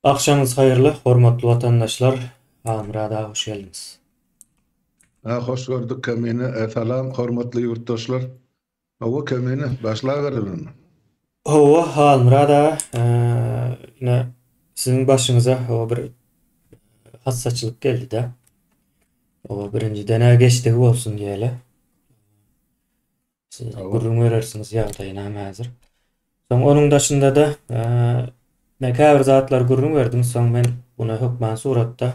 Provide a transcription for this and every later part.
Agşamyňyz haýyrly, hormatly watandaşlar! Halmyrat aga hoş geldiňiz. Ha, hoş gördük Kemine. Salam hormatly ýurtdaşlar. Hawa Kemine, başlabereli onda. Hawa, Halmyrat aga, ine siziň başyňyza hawa bir hassaçylyk geldi-de. Hawa, birinjiden-ä geçdigi bolsun diýeli. Siz gürrüň berersiňiz ýagdaýyny hem häzir. Soň onuň daşynda-da men käbir zatlary gürrüň berdim, soň men muny hökman suratda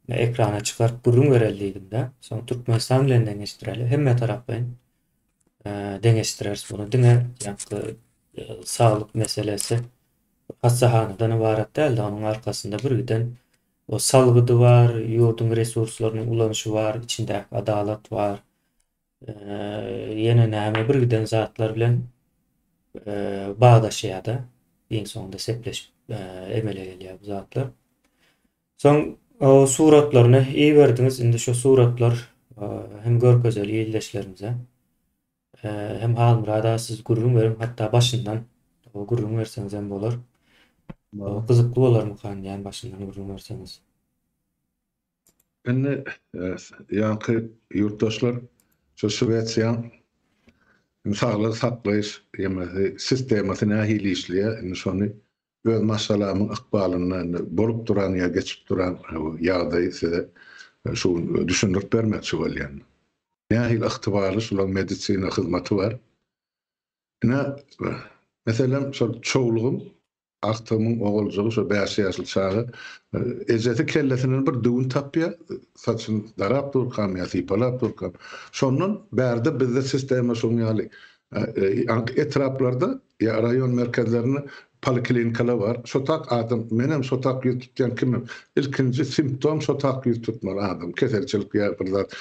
ekrana çykaryp gürrüň bereli diýdim-de. Soň Türkmenistan bilen deňeşdireli, hemme taraplaýyn deňeşdireris muny. Diňe ýaňky saglyk meselesi hassahanadan ybarat däl-de, onuň arkasynda birgiden o salgydy bar, ýurduň resurslarynyň ulanyşy bar, içindäki adalat bar. Ýene näme bir giden zatlar bilen bagdaşýar-da. Iň soňunda sepleşip emele gelýär bu zatlar. Soň o suratlaryny iberdiňiz. Indi şu suratlar hem görkezeli ildeşlerimize. Hem Halmyrat aga siz gürrüň beriň, hatda başyndan gürrüň berseňiz hem bolar. Gyzykly bolarmykan diýýän başyndan gürrüň berseňiz. Indi ýaňky ýurtdaşlar şu Şwesiýaň saglygy saklaýyş ýemesi sistemasy nähili işleýär, indi şony öz maşgalamyň ykbalynda indi bolup duran ýa geçip duran ýagdaýy size şu gün düşündirip bermekçi bolýan. Nähili ygtybarly şularyň medisina hyzmaty bar. Ine, meselem, şol çowlugym Agtygymyň oguljygy şo bäş ýaşly çaga ejesi kellesinden bir düwün tapýar, saçyny darap durkam ýa sypalap durkam. Şondan bärde bizde sistema şoň ýaly. Aňky etraplarda ýa raýon merkezlerinde poliklinikalar bar. Şo tak adam, menem şo tak ýüz tutýan kimem. Ilkinji simptom şo tak ýüz tutmaly adam. Keselçilik ýa bir zat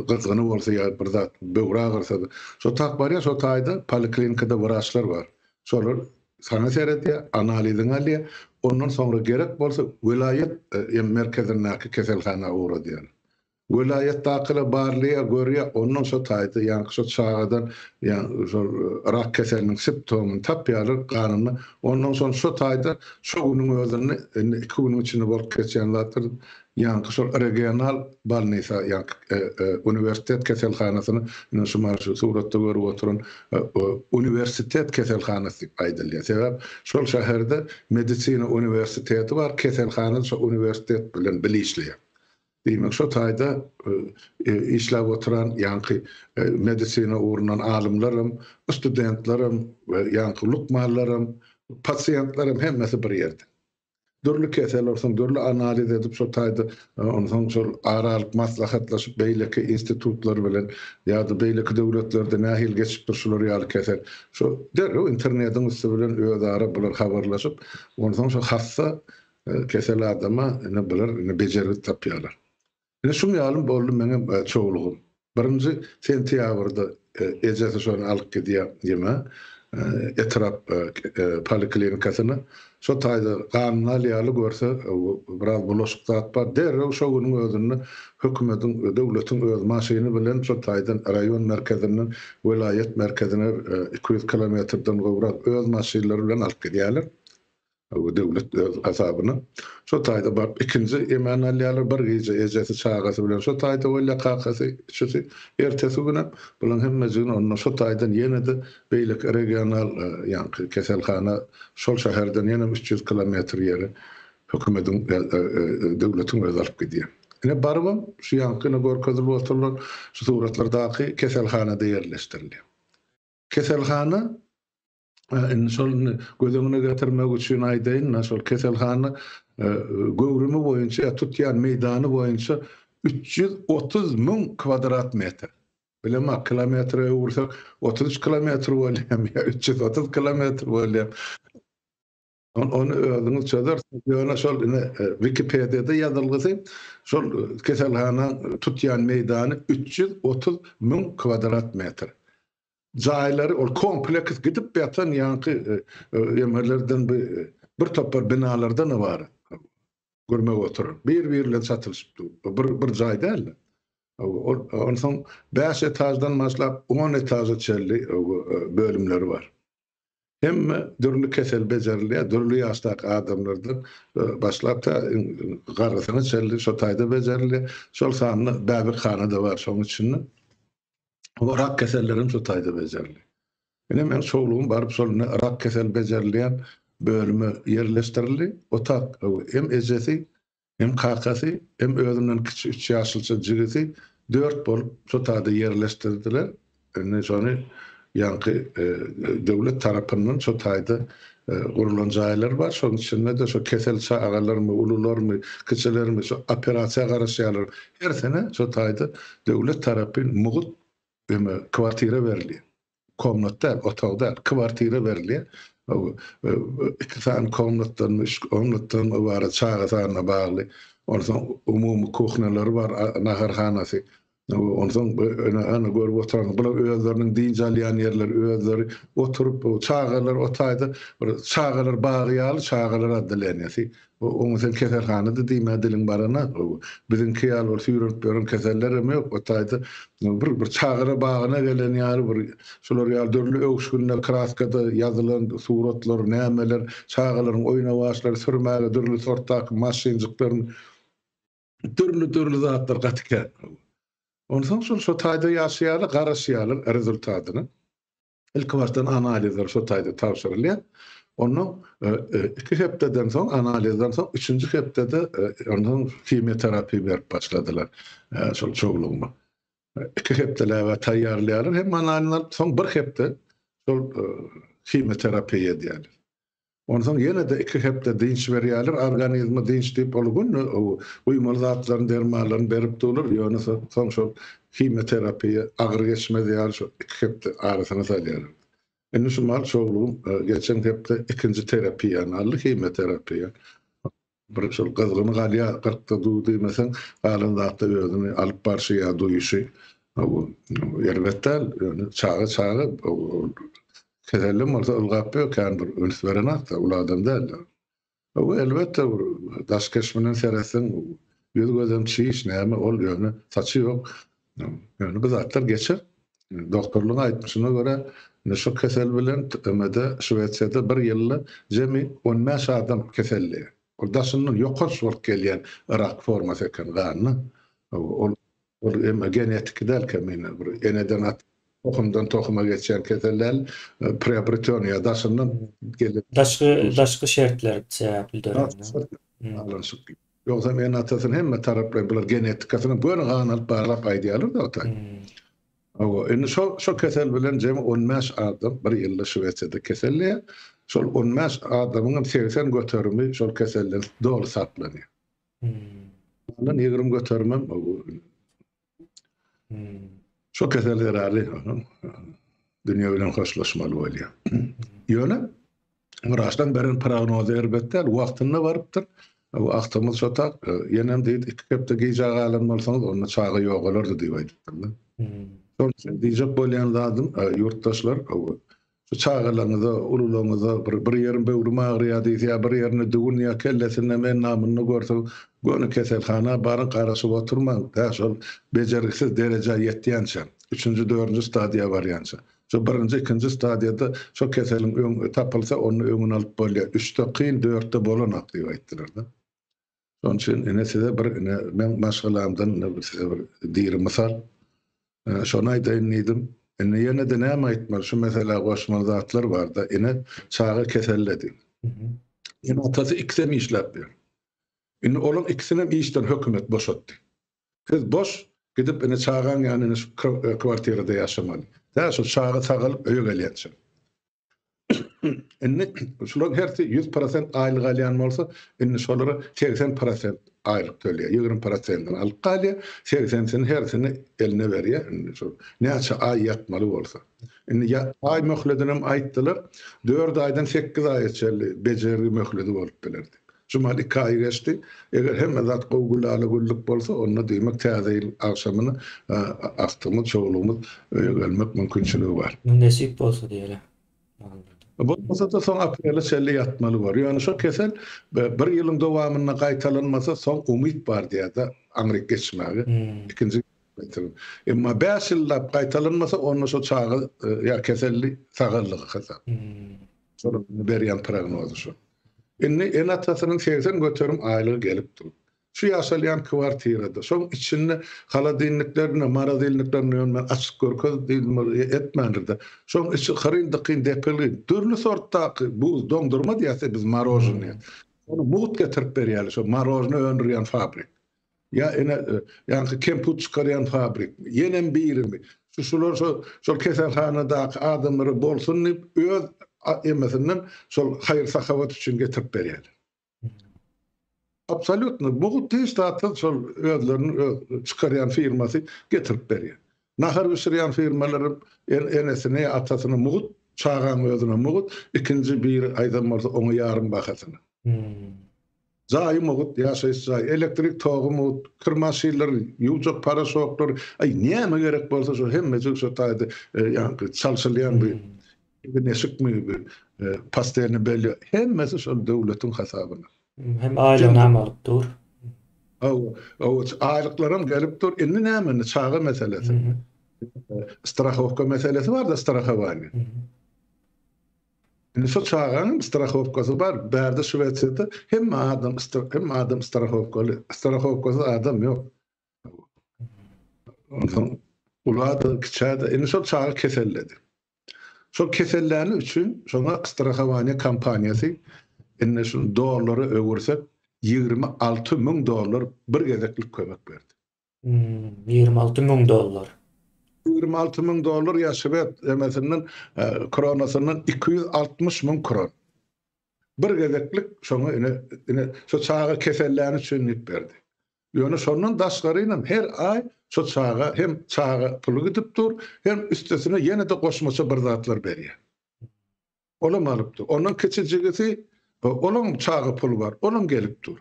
gyzgyny bolsa ýa bir zat böwri agyrsa-da. Şo tak barýar, şo taýda poliklinikada wraçlar bar. Şolar saňa seredýär, analiziňi alýar, ondan soňra gerek bolsa welaýat merkezindäki keselhana ugradýarlar. Welaýatdakylar barlaýar, görýär, ondan şo taýda ýaňky şo çagadan ýa şol rak keseliniň simptomyny tapýarlar ganynda. Ondan soň şo taýda şo günüň özünde indi iki günüň içinde bolup geçýän zatlar Ýaňky şol regional bolnisa, ýaňky uniwersitet keselhanasyna, ine şu mana şu suratda görüp oturan uniwersitet keselhanasy diýip aýdylýar. Sebäp şol şäherde medisina uniwersiteti bar, keselhana şo uniwersitet bilen bile işleýär. Diýmek şo taýda işläp oturan ýaňky medisina ugrundan alymlaram, studentlerem, ýaňky lukmanlaram, pasiýentlerem hemmesi bir ýerde. Dürli kesel bolsun, dürli analiz edip şo taýda onsoň şol ara alyp maslahatlaşyp beýleki institutlar bilen ýa-da beýleki döwletlerde nähili geçipdir şular ýaly kesel. Şo derrew internetiň üsti bilen özara bular habarlaşyp, onsoň şo hassa kesel adama ine bular ine bejergi tapýarlar. Ine şuň ýalym boldy meňem çowlugym. Birinji sentýabrda ejesi şony alyp gidýär ýeme etrap poliklinikasyna. Şo taýda ganyny alýarly görse biraz bulaşyk zat bar. Derrew şo günüň özünde hökümediň döwletiň öz maşyny bilen şo taýdan raýon merkezinden welaýat merkezine 200 kilometrden gowrak öz maşynlary bilen alyp gidýärler. Döwlet öz hasabyna şo taýda baryp ikinji emän alýarlar. Bir gije ejesi çagasy bilen şo taýda bolýar, kakasy, üçüsi. Ertesi günem bularyň hemmejigini onda şo taýdan ýene-de beýleki regional ýaňky keselhana şol şäherden ýenem 300 kilometr ýere hökümediň döwletiň özi alyp gidýär. Ine barybam şu ýaňky ine görkezilip oturylan şu suratlardaky keselhanada ýerleşdirilýär. Keselhana Indi şol indi göz öňüne getirmek üçin aýdaýyn-da, şol keselhana göwrümi boýunça ýa tutýan meýdany boýunça 330 müň kwadrat metr. Bilemok, kilometre öwürsek 33 kilometr bolýarmy ýa 330 kilometr bolýar. Ony özüňiz çözersiňiz. Ýöne şol ine Wikipediýada ýazylgysy şol keselhanaň tutýan meýdany 330 müň kwadrat metr. Jaýlary ol kompleks gidip ýatan ýaňky emelerden bir topar binalardan ybarat. Görmek oturan. Bir-biri bilen çatylyşyp dur. Bir bir jaý däl-de. Ol onsoň 5 etaždan başlap 10 etaža çenli bölümleri bar. Hemme dürli kesel bejerilýär, dürli ýaşdaky adamlardan başlap tä garrysyna çenli şo taýda bejerilýär. Şol sanda bäbekhana-da bar şoň içinde. O rak keselleri hem şo taýda bejerilýär. Ine meň çowlugym baryp şol ine rak kesel bejerilýän bölüme ýerleşdirildi. Otag hem ejesi, hem kakasy, hem özünden kiçi üç ýaşlyja jigisi dört bolup şo taýda ýerleşdirdiler. Indi şony ýaňky döwlet tarapyndan şo taýda gurlan jaýlar bar. Şonuň içinde-de şo kesel çagalarmy, ulularmy, kiçilermi şo operasiýa garaşýarlar. Hersine şo taýda döwlet tarapyn mugt eme kwartira berilýär. Komnat däl, otag däl, kwartira berilýär. Iki sany komnatdan, üç komnatdan ybarat çaga sanyna bagly. Onsoň umumy kuhnalary bar, naharhanasy. Onsoň ene ana görüp oturan bular özleriniň dynç alýan ýerleri özleri oturyp çagalar o taýda bir çagalar bagy ýaly çagalar otdeleniýasy. Oňa sen keselhana-da diýmä diliň barana. Biziňki ýaly bir süýrenip ýören kesellerem ýok. O taýda bir bir çagalar bagyna gelen ýaly bir şular ýaly dürli öwüşginde kraskada ýazylan suratlar nämeler çagalaryň oýnawaçlary sürmäge dürli sortdaky maşynjyklar Dürli-dürli zatlar gaty kän. Onsoň şol şo taýda ýaşaýarlar, garaşýarlar rezultatyna. Ilki başdan analizler şo taýda tabşyrylýar. Ondan e, e, iki hepdeden soň, analizden soň üçünji hepdede e, ondan himioterapiýa berip başladylar şol çowlugyma. Iki hepdeläp taýýarlaýarlar hem analizini alyp, soň bir hepde şol himioterapiýa edýärler. Onsoň ýene-de iki hepde dynç berýärler, organizme dynç diýip ol günde guýmaly zatlaryny, dermanlaryny berip durlar, ýöne soň şol himioterapiýa agyr geçmez ýaly şol iki hepde arasyna salýarlar. Indi şu mahal çowlugym geçen hepde ikinji terapiýany aldy, himioterapiýa. Bir şol gyzgyny galýar, gyrkda duw diýmeseň, galan zatda özüni alyp barşy ýa duýuşy erbet däl, ýöne çaga çaga kesellem bolsa ylgap ýör, kän bir üns berenok-da, uly adam däl-de. Bu elbetde bir daş keşbinden seretseň, ýüz-gözem çiş, näme ol ýöne saçy ýok. Ýöne bu zatlar geçer. Doktorlaryň aýtmyşyna görä, indi şu kesel bilen TMD Şwesiýada bir ýylda jemi 15 adam keselleýär. Ol daşyndan ýokanç bolup gelýän rak formasy eken ganda. Ol ol hem genetiki däl kemine bir eneden at tohumdan tohuma geçýän kesel däl, priobreteniýa ýa daşyndan gelip Daşky daşky şertler sebäpli dörän. Baglanyşykly. Ýogsam ene-atasyny hemme taraplaýyn bular genetikasyny göni gan alyp barlap aýdýarlar-da o taý. Hawa, indi şo şo kesel bilen jemi 15 adam bir ýylda Şwesiýada keselleýär. Şol 15 adamyň hem 80 göterimi şol keselden doly saplanýar. Ondan 20 göterimem şo kesel zerarly dünýe bilen hoşlaşmaly bolýar. Ýöne wraçlaryň beren prognozy erbet däl, wagtynda barypdyr. Bu agtygymyz şo tak, ýenem diýdi, iki hepde gijä galan bolsaňyz, onda çaga ýogalardy diýip aýdypdyrlar. Şonuň üçin diýjek bolýan zadym, ýurtdaşlar, Şu çagalaryňyza, ulularyňyza bir bir ýerim böwrüm agyrýar diýse ýa bir ýerinde düwün ýa kellesinde endamynda görseň, göni keselhana baryň, garaşyp oturmaň, tä şol bejergisiz derejä ýetýänçä, üçünji, dördünji stadiýa barýança. Şo birinji, ikinji stadiýada şo keseliň öň tapylsa, onda öňüni alyp bolýar. Üçde kyn, dörtde bolanok diýip aýtdylar-da. Şonuň üçin ine size bir ine meň maşgalamdan ine bir size bir diri mysal. Şony aýdaýyn diýdim. Indi ýene-de näme aýtmaly, şu meselä goşmaly zatlar bar-da. Ine çaga keselledi. Ene atasy ikisem işläp ýör. Indi olaň ikisinem işden hökümet boşatdy. Siz boş gidip ine çagaň ýanyna şu kwartirada ýaşamaly. Tä şu çaga sagalyp öýe gelýänçä. Indi şularyň hersi 100% aýlyk alýan bolsa, indi şolara 80% aýlyk tölýär. 20 prosentini alyp galýar, 80-sini hersini eline berýär. Indi şol näçe aý ýatmaly bolsa. Indi aý möhledinem aýtdylar, 4 aýdan 8 aýa çenli bejergi möhledi bolup biler diýip. Şu mahal iki aý geçdi. Eger hemme zat gowy gülala-güllük bolsa, onda diýmek täze ýyl agşamyna agtygymyz, çowlugymyz öýe gelmek mümkinçiligi bar. Nesip bolsa diýeli. Bolmasa-da soň aprele çenli ýatmaly bor. Ýöne şo kesel bir ýylyň dowamynda gaýtalanmasa, soň umyt bar diýýär-de, aňryk geçmäge. Ikinji gaýtalan. Emma bäş ýyllap gaýtalanmasa, onda şo çaga ýa keselli sagallygy hasap. Şonuň berýän prognozy şo. Indi ene-atasynyň 80% aýlygy gelip dur. Şu ýaşalýan kwartirada, şoň içinde holodilniklerini, morozilniklerini ýöne men açyk görkez diýdim, ol etmändir-de. Şoň içi hyryn-dykyn depilgi, dürli sortdaky buz, doňdurma diýýäs biz morožnyýa. Ony mugt getirip berýärler, şo morožnyý öndürýän fabrik. Ýa ene, ýaňky kemput çykarýan fabrikmi, ýenem birimi, şu şular şo şol keselhanadaky adamlara bolsun diýip öz emesinden şol haýyr-sahawat üçin getirip berýärler. Absolýutno mugt hiç zatsyz şol özleriniň öz çykarýan firmasy getirip berýär. Nahar bişirýän firmalaram enesine ýa atasyna mugt, çagaň özüne mugt, ikinji biri aýdan bolsa oňa ýarym bahasyna. Jaýy mugt, ýaşaýyş jaýy, elektrik togy mugt, kir maşynlary, ýuwjak paraşoklary, aý näme gerek bolsa şo hemmejik şo taýda ýaňky çalşylýan bir egin-eşikmi, bir postelnyý belýo, hemmesi şol döwletiň hasabyna. Hem aýlygynam alyp dur. Hawa, hawa, aýlyklaram gelip dur. Indi näme indi çaga meselesi. Strahowka meselesi bar-da, strahowaniýe. Indi şo çagaň strahowkasy bar. Bärde Şwesiýada hemme adam hemme adam strahowkaly. Strahowkasyz adam ýok. Onsoň ula-da, kiçä-de indi şol çaga keselledi. Şol keselläni üçin şoňa strahowaniýe kompaniýasy indi şuny dollara öwürsek 26 müň dollar bir gezeklik kömek berdi. 26 müň dollar. 26 müň dollar ýa şwed emesinden kronasyndan 260 müň kron. Bir gezeklik şoňa ine ine şo çaga keselläni üçin diýip berdi. Ýöne şondan daşgarynam her aý şo çaga hem çaga puly gidip dur, hem üstesine ýene-de goşmaça bir zatlar berýär. Olam alyp dur. Ondan kiçi jigisi olaň çaga puly bar, olam gelip dur.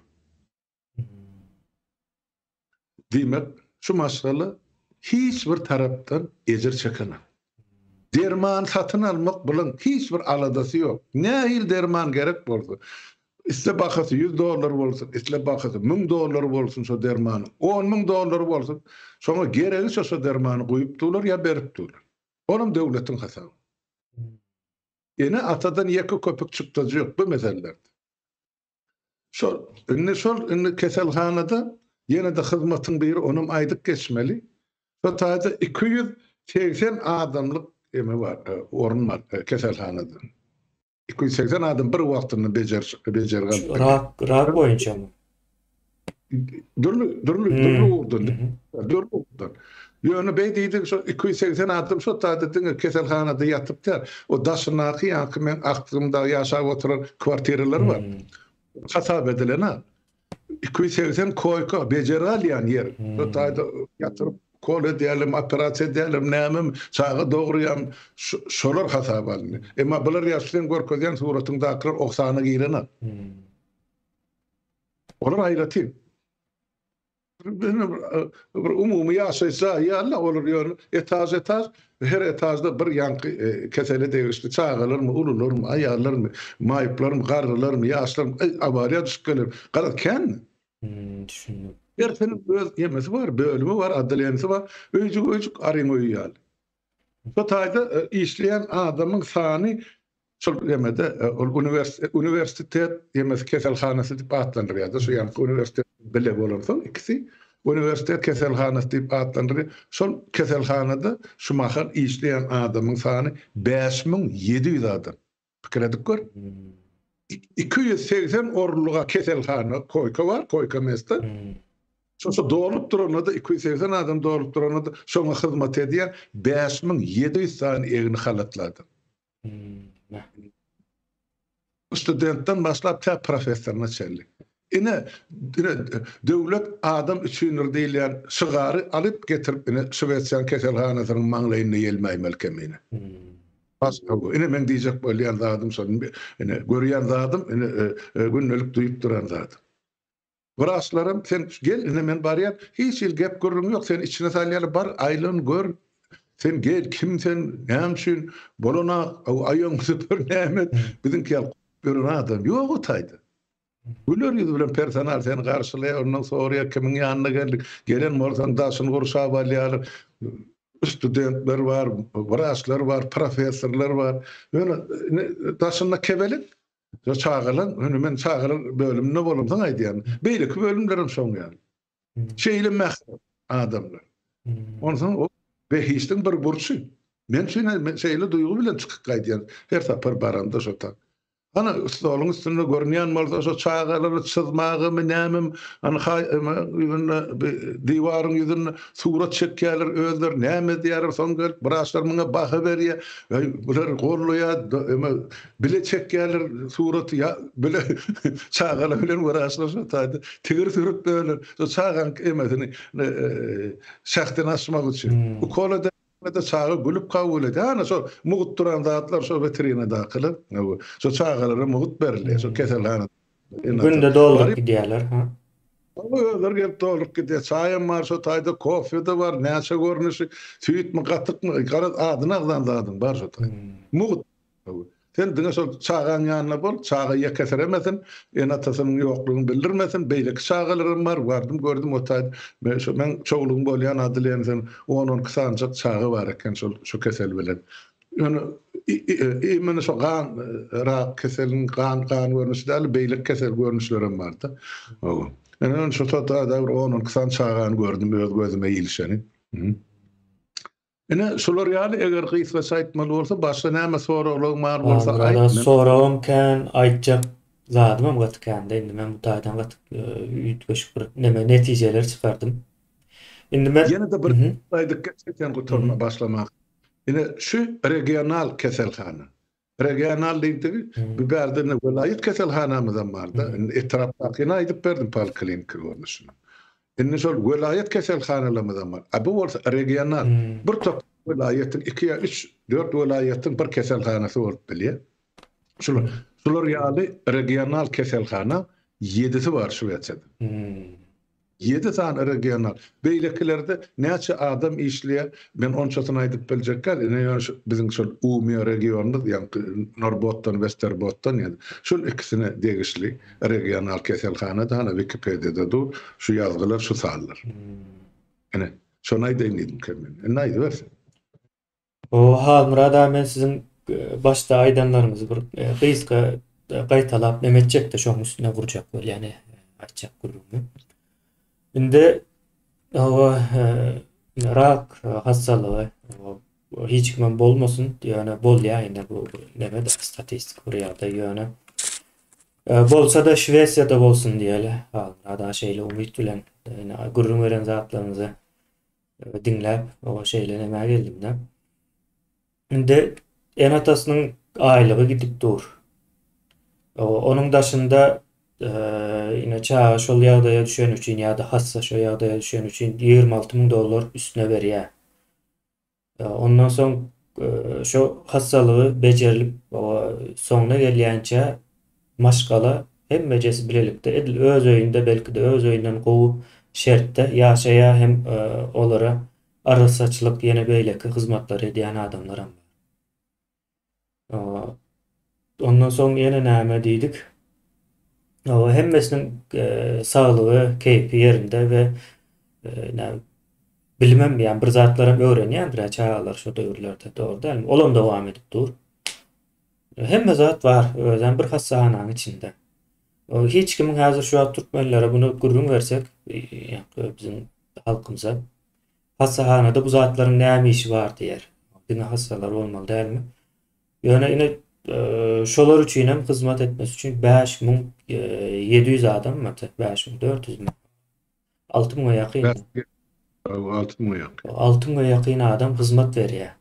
Diýmek, şu maşgala hiç bir tarapdan ejir çekenok. Derman satyn almak bulaň hiç bir aladasy ýok. Nähili derman gerek bolsa, isle bahasy 100 dollar bolsun, isle bahasy 1000 dollar bolsun şo dermanyň, 10 müň dollar bolsun, şoňa geregiçe şo dermany guýup durlar ýa berip durlar. Olam döwletiň hasaby. Ene-atadan ýeke köpük çykdajy ýok bu meselelerde. Şol, indi şol indi keselhanada ýene-de hyzmatyň biri onam aýdyp geçmeli. Şo taýda 280 adamlyk eme bar, e, orun bar e, keselhanada. 280 adam bir wagtynda bejeriş bejergi alyp bilýär. Rak, rak boýunçamy? Dürli, dürli, hmm. dürli ugurdan, dürli ugurdan. Ýöne beý diýdik, şo 280 adam şo taýda diňe keselhanada ýatyp däl. O daşyndaky ýaňky men agtygymda ýaşap oturan kwartiralar bar. Hmm. Hasap edilen ha. 280 koýka bejergi alýan ýer. Hmm. Şo taýda ýatyryp kol edýärler, operasiýa edýärler, nämem, çaga dogurýan şolar hasap alyndy. Emma bular ýa sen görkezýän suratyňdakylar o sana girenok. Hmm. Olar aýratyn. Bir umumy ýaşaýyş jaýy ýaly olar ýöne etaž-etaž, her etažda bir ýaňky e, kesele degişli çagalarmy, ulularmy, aýallarmy, maýyplarmy, garrylarmy, ýaşlarmy, awariýa düşüp geler. Garaz kän. Hmm, düşündim. Hersiniň öz ýemesi bar, bölümi bar, otdeleniýesi bar. Öýjük-öýjük aryň öýi ýaly. Şu taýda e, işleýän adamyň sany Şol ýemede e, ol uniwersitet ýemesi keselhanasy diýip atlandyrýar-da, şu ýanky uniwersitet bile bolansoň ikisi uniwersitet keselhanasy diýip atlandyrýar. Şol keselhanada şu mahal işleýän adamyň sany 5700 adam. Pikir edip gör. 280 orunlyga keselhana koýka bar, koýka mesta. Şo dolup duranda-da 280 adam dolup duranda-da şoňa hyzmat edýän 5700 sany egni halatly adam. Studentden başlap tä professoryna çenli. Ine, ine döwlet adam üçindir diýilýän şygary alyp getirip ine Şwesiýanyň keselhanasynyň maňlaýynda ýelmäýmeli kemine. Başga ine men diýjek bolýan zadym şol. Ine görýän zadym, ine e, e, gündelik duýup duran zadym. Wraçlaram sen gel ine men barýan hiç hili gep gürrüň ýok seni içine salýarlar bar aýlan gör sen gel kim sen näme üçin bolanak aýagyňy süpür näme et biziňki ýaly ýören adam ýok o taýda. Güler ýüz bilen personal seni garşylaýar ondan soraýar kimiň ýanyna geldik gelen bolsaň daşyny gurşap alýarlar. Studentler bar, wraçlar bar, professorlar bar. Ýöne daşynda kebelek. Şo çagalar, ýöne men çagalar bölüminde bolamsoň aýdýan. Beýleki bölümlerem şoň ýaly. Şeýle mähriban adamlar. Onsoň o behişdiň bir burçy. Men üçin men şeýle duýgy bilen çykyp gaýdýan her sapar baramda şo tak. Hany stoluň üstünde görünýän bolsa şo çagalary çyzmagamy nämemi hany ýüzünde diwaryň ýüzünde surat çekýärler özleri näme edýärler soň gelip wraçlar muňa baha berýär bular gollaýar bile çekýärler suraty ýa bile çagalar bilen wraçlar şo taýda tigir sürüp böler şo çagaň emesini şähdini açmak üçin ukol eder Da çaga gülüp kabul edýär. Ana şo mugt duran zatlar şo witrinadakylar. Şo çagalara mugt berilýär şo keselhanada. Günde dolduryp gidýärler, ha? Özleri gelip dolduryp gidýär. Çaýam bar şo taýda, kofe-de bar, näçe görnüşi, süýtmi, gatykmy, garaz adyny agzan zadyň bar şo taýda. Mugt. Sen diňe şol çagaň ýanynda bol, çaga ýekesiremesin, ene-atasynyň ýoklugyny bildirmesin, beýleki çagalaram bar, bardym gördüm o taýda, men şo meň çowlugym bolýan adyl sen on-on iki sanyjak çaga bar eken şol şu kesel bilen. Ýöne imенно şo gan rak keseliniň gan gan görnüşi däl, beýleki kesel görnüşlerem barda. Hawa. Ýöne şo taýda bir on-on iki sany çagany gördüm öz gözüme ilişeni. Ine, şular ýaly, eger gysgaça aýtmaly bolsa, başga näme soraglaryň bar bolsa aýt, men. Soragym kän, aýtjak zadymam gaty kände, indi men bu taýdan gaty üýtgeşik bir neme netijeler çykardym. Indi men. Ýene-de bir aýdyp geçsek sen gutarma başlamak. Ine, şu regional keselhana. Regional diýdigi, bu bärde indi welaýat keselhanamyzam bar-da. Indi etrapdakyny aýdyp berdim poliklinika görnüşini. Indi şol welaýat keselhanalarymyzam bar. A bu bolsa regional. Bir topar welaýatyň, iki ýa üç, dört welaýatyň bir keselhanasy bolup bilýär. Şular, şular ýaly regional keselhana ýedisi bar Şwesiýada. Ýedi sany regional. Beýlekilerde näçe adam işleýär, men onçasyny aýdyp biljek däl. Ine ýöne şu biziň şol Umeå regionymyz, ýaňky Norbotton, Westerbotten ýa şol ikisine degişli regional keselhana-da hana Wikipediýada dur, şu ýazgylar, şu sanlar. Ine, şony aýdaýyn diýdim men. Indi aýdyber sen. O Halmyrat aga men siziň başda aýdanlaryňyzy bir gysga gaýtalap neme etjekde şoň üstüne gurjak bolýan aýtjak gürrüňimi. Indi hawa rak hassalygy hiç kimem bolmasyn ýöne bolýar indi bu neme statistik bir ýagdaý ýöne bolsa-da Şwesiýada bolsun diýeli Halmyrat aga şeýle umyt bilen gürrüň beren zatlaryňyzy diňläp, oňa şeýle nämä geldim-de. Indi ene-atasynyň aýlygy gidip dur. Onuň daşynda ine çaga şol ýagdaýa düşeni üçin ýa-da hassa şo ýagdaýa düşeni üçin 26 müň dollar üstüne berýär. Ondan soň şo hassalygy bejerilip soňuna gelýänçä Maşgala hemmejesi bilelikde edil öz öýünde belki-de öz öýünden gowy şertde ýaşaýar hem olara arassaçylyk ýene beýleki hyzmatlary edýän adamlaram bar. Ondan soň ýene näme diýdik? Hemmesiniň saglygy, keýpi ýerinde we bilimem ýa bir zatlaram öwrenýändir çagalar şo döwürlerde dogry dälmi? Olam dowam edip dur. Hemme zat bar, özem bir hassahananyň içinde. Hiç kimiň häzir şu wagt türkmenlere muny gürrüň bersek, ýa-da biziň halkymyza, hassahanada bu zatlaryň näme işi bar diýer. Diňe hassalar bolmaly dälmi? Ýöne ine şolar üçin hem hyzmat etmesi üçin 5700 adammy, 5400 mi? 6 müňe ýakyn. 6 müňe ýakyn. 6 müňe ýakyn adam hyzmat berýär.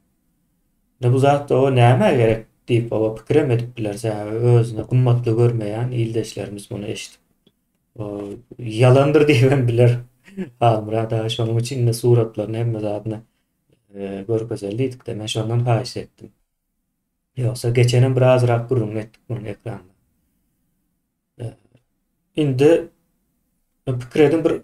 Indi bu zat o nämä gerek diýip oba pikirem edip biler. Sebäbi özüni gymmatly görmeýän ildeşlerimiz muny eşidip ýalandyr diýibem biler. Halmyrat aga şonuň üçin indi suratlaryny hemme zadyny görkezeli diýdik-de men şondan haýyş etdim. Ýogsa geçenem birazrak gürrüň etdik munuň ekranda. Indi pikir ediň bir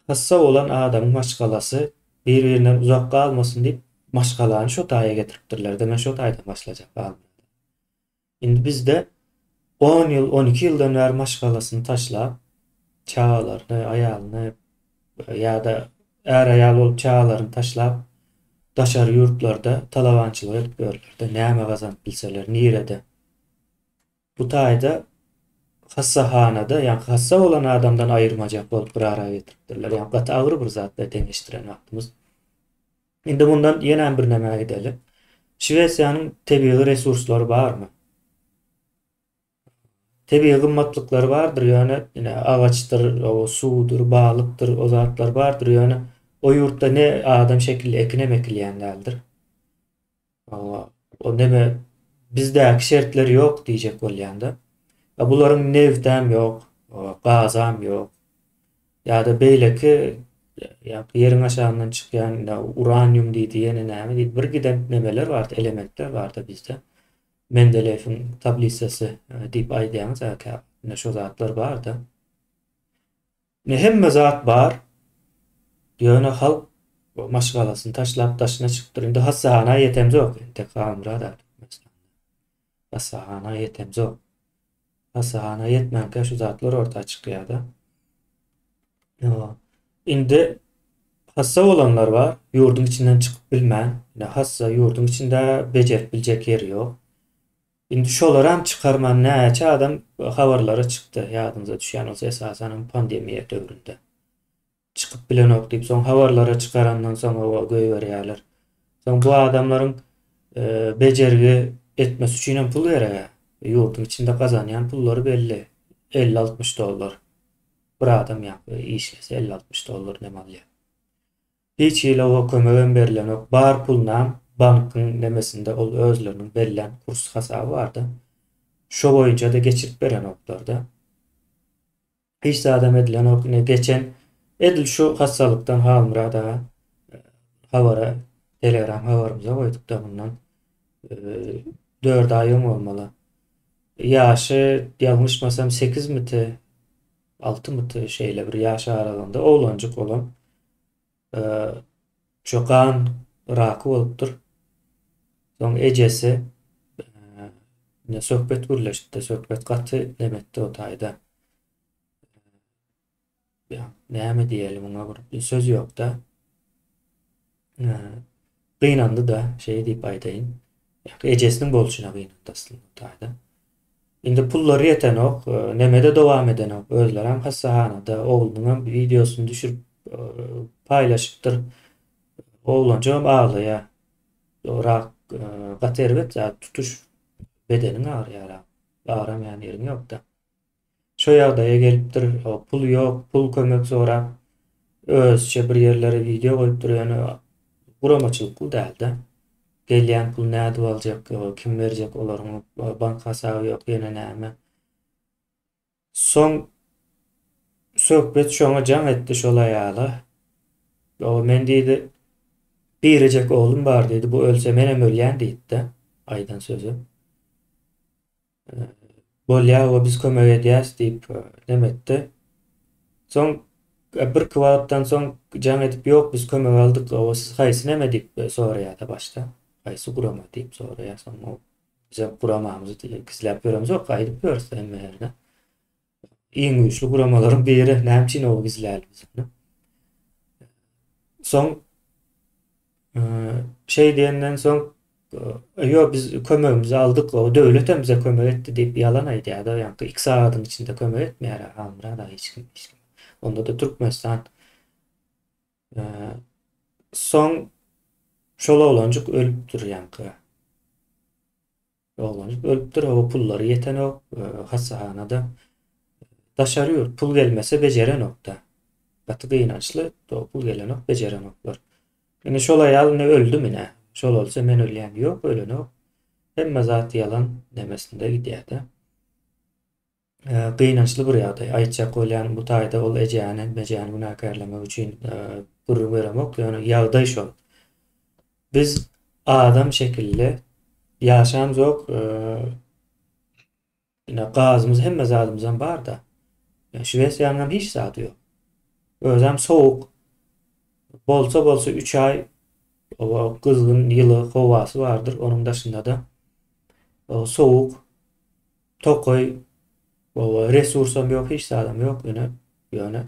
hassa bolan adamyň maşgalasy bir-birinden uzak galmasyn diýip maşgalany şo taýa getiripdirler-de men şo taýdan başlajak galmady. Indi bizde on ýyl, 12 ýyldan bäri maşgalasyny taşlap, çagalaryny, aýalyny ýa-da är-aýal bolup çagalaryny taşlap. daşary ýurtlarda talabançylyk edip ýörler-de, näme gazanyp bilseler, nirede. Bu taýda hassahanada, ýagny hassa bolan adamdan aýyrmajak bolup bir ara getiripdirler. Ýagny gaty agyr bir zat bilen deňeşdiren wagtymyz. Indi mundan ýenäm bir nämä gideli. Şwesiýanyň tebigy resurslary barmy? Tebigy gymmatlyklary bardyr, ýöne ine agaçdyr, o suwdur, balykdyr, o zatlar bardyr, ýöne o ýurtda ne adam şekilli ekinem ekilýän däldir. Hawa, o neme bizdäki şertler ýok diýjek bolýan-da. A bularyň nebtäm ýok, gazam ýok. Ýa-da beýleki ýa ýeriň aşagyndan çykýan ine uranium diýdi, ýene näme diýdi, bir giden nemeler bardy, elementler bardy bizde. Mendeleýewiň tablisasy diýip aýdýaňyz ä ine şo zatlar barda. Ine hemme zat bar. Ýöne halk maşgalasyny taşlap daşyna çykypdyr. Indi hassahana ýetemzok entek Halmyrat aga Türkmenistanda. Hassahana ýetemzok. Hassahana ýetmänkä şu zatlar orta çykýar-da. Indi hassa bolanlar bar, ýurduň içinden çykyp bilmän, ine hassa ýurduň içinde bejerip biljek ýeri ýok. Indi şolaram çykarman näçe adam habarlara çykdy, ýadyňyza düşýän bolsa esasanam pandemiýa döwründe. Çykyp bilenok diýip, soň habarlara çykarandan soň oba goýberýärler. Soň bu adamlaryň bejergi etmesi üçin hem pul gerek-ä. Ýurduň içinde gazanýan pullary belli. 50-60 dollar. Bir adam ýa işlese 50-60 dollar nem alýar. Hiç hili oba kömegem berilenok. Bar pulunam bankyň nemesinde ol özleriniň bellän kurs hasaby barda. Şo boýunça-da geçirip berenoklar-da. Hiç zadam edilenok ine geçen edil şu hassalykdan Halmyrat aga habara telegram habarymyza goýdukda mundan 4 aý öň bolmaly. Ýaşy ýalňyşmasam 8 miti 6 miti şeýle bir ýaş aralygynda oglanjyk olam. Şu gan raky bolupdyr. Soň ejesi ne söhbet gürleşipdi. Söhbet gaty nemetdi o taýda. Ýa näme diýeli muňa bir söz ýok-da. Gynandy-da, şeý diýip aýdaýyn. Ejesiniň bolşuna gynandy aslynda o taýda. Indi pullary ýetenok, neme-de dowam edenok. Özlerem hassahanada, oglunyňam wideosyny düşürip paýlaşypdyr. Oglanjygam aglaýar. Rak gaty erbet zat, tutuş bedeniň agyrýar rak. Agyramaýan ýeriň ýok-da. Şo ýagdaýa gelipdir, pul ýok, pul kömek sorap, özüçe bir ýerlere wideo goýupdyr, ýöne guramaçylykly däl-de. Gelýän pul nädip aljak, kim berjek olaryň bank hasaby ýok, ýene näme. Soň söhbet şoňa jaň etdi şol aýala. O men diýdi, birejek oglum bar diýdi, bu ölse menem ölýän diýdi-de, aýdan sözi. Bolýa we biz kömek edýäs diýip neme etdi. Soň birki wagtdan soň jaň edip ýok biz kömek aldyk oba siz haýsy neme diýip soraýada başda. Haýsy gurama diýip soraýar soň o bizem guramamyzy gizläp ýöremzok aýdyp ýörüs hemme ýerde. Iň güýçli guramalaryň biri näme üçin oba gizläli biz ony. Soň Şeý diýenden soň, Ýok, biz kömegimizi aldyk, o döwletem bize kömek etdi diýip ýalan aýdýar-da, ýaňky iki sagadyň içinde kömek etmeýär-ä Halmyrat aga hiç kim, hiç kim. Onda-da Türkmenistan. Soň şol oglanjyk ölüpdir ýaňky. Oglanjyk ölüpdir, hawa pullary ýetenok, hassahanada daşary ýurt pul gelmese bejerenokda. Gaty gynançly, pul gelenok, bejerenoklar. Indi şol aýal indi öldüm ine. Şol ölse men ölýän. Ýok, ölenok. Hemme zat ýalan nemesinde gidýärde. Gynançly bir ýagdaý. Aýtjak bolýanym bu taýda ol ejäni, mejäni günäkärlemek üçin gürrüň beremok, ýöne ýagdaý şol. Biz adam şekilli ýaşamzok, ine gazymyz hemme zadymyzam bar-da. Şwesiýanyňam hiç zady ýok. Özem sowuk. Bolsa bolsa 3 aý gyzgyn ýyly howasy bardyr, onuň daşynda-da sowuk. Tokaý oba resursam ýok hiç zadam ýok ýöne ýöne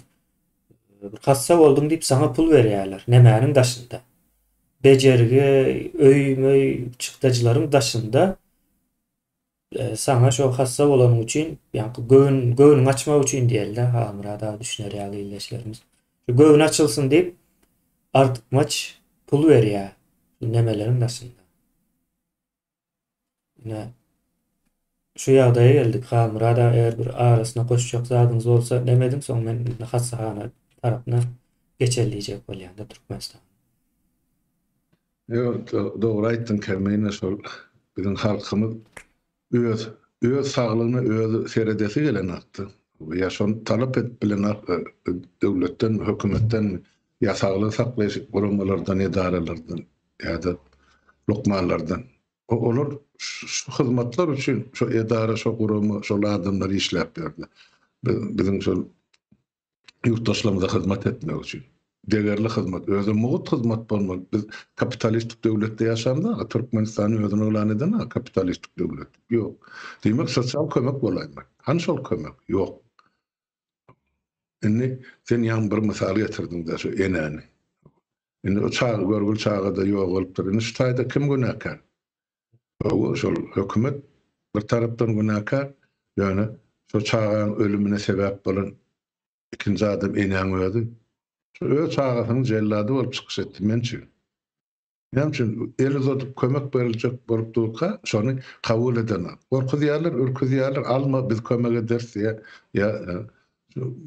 bir hassa bolduň diýip saňa pul berýärler nemäniň daşynda. bejergi, öý-möý çykdajylaryň daşynda saňa şo hassa bolanyň üçin, ýaňky göwün, göwnüňi açmak üçin diýeli-dä, Halmyrat aga düşüner ýaly ildeşlerimiz. Şu göwni açylsyn diýip artykmaç pul berýär şu nemeleriň daşynda. Ine, şu ýagdaýa geldik. Halmyrat aga eger bir arasyna goşjak zadyňyz bolsa neme ediň, soň men indi hassahana tarapyna geçeli diýjek bolýan-da Türkmenistan. Ýok, dogry aýtdyň Kermine şol biziň halkymyz öz öz saglygyna özi seredesi gelenokdy. Ýa şony talap edip bilenok döwletden, hökümetden ýa saglygy saklaýyş guramalardan, edaralardan ýa-da lukmanlardan. Olar şu hyzmatlar üçin şo edara, şo gurama, şol adamlar işläp ýörler. Biziň şol ýurtdaşlarymyza hyzmat etmek üçin. Degerli hyzmat, özem mugt hyzmat bolmaly. Biz kapitalistik döwletde ýaşamzok, Türkmenistan özüni yglan eden kapitalistik döwlet. Ýok. Diýmek, sosial kömek bolaýmaly. Hany şol kömek? Ýok. Indi sen ýaňy bir mysal getirdiň-de şu enäni. Indi o çaga görgüli çaga-da ýogalypdyr. Indi şu taýda kim günäkär? Hawa, şol hökümet bir tarapdan günäkär, ýöne şo çagaň ölümine sebäp bolan ikinji adam enäň özi. Şu öz çagasynyň jellady bolup çykyş etdi men üçin. Näme üçin el uzadyp kömek beriljek bolup durka, şony kabul edenok. Gorkuzýarlar, ürküzýärler, alma, biz kömek ederis diýýär, ýa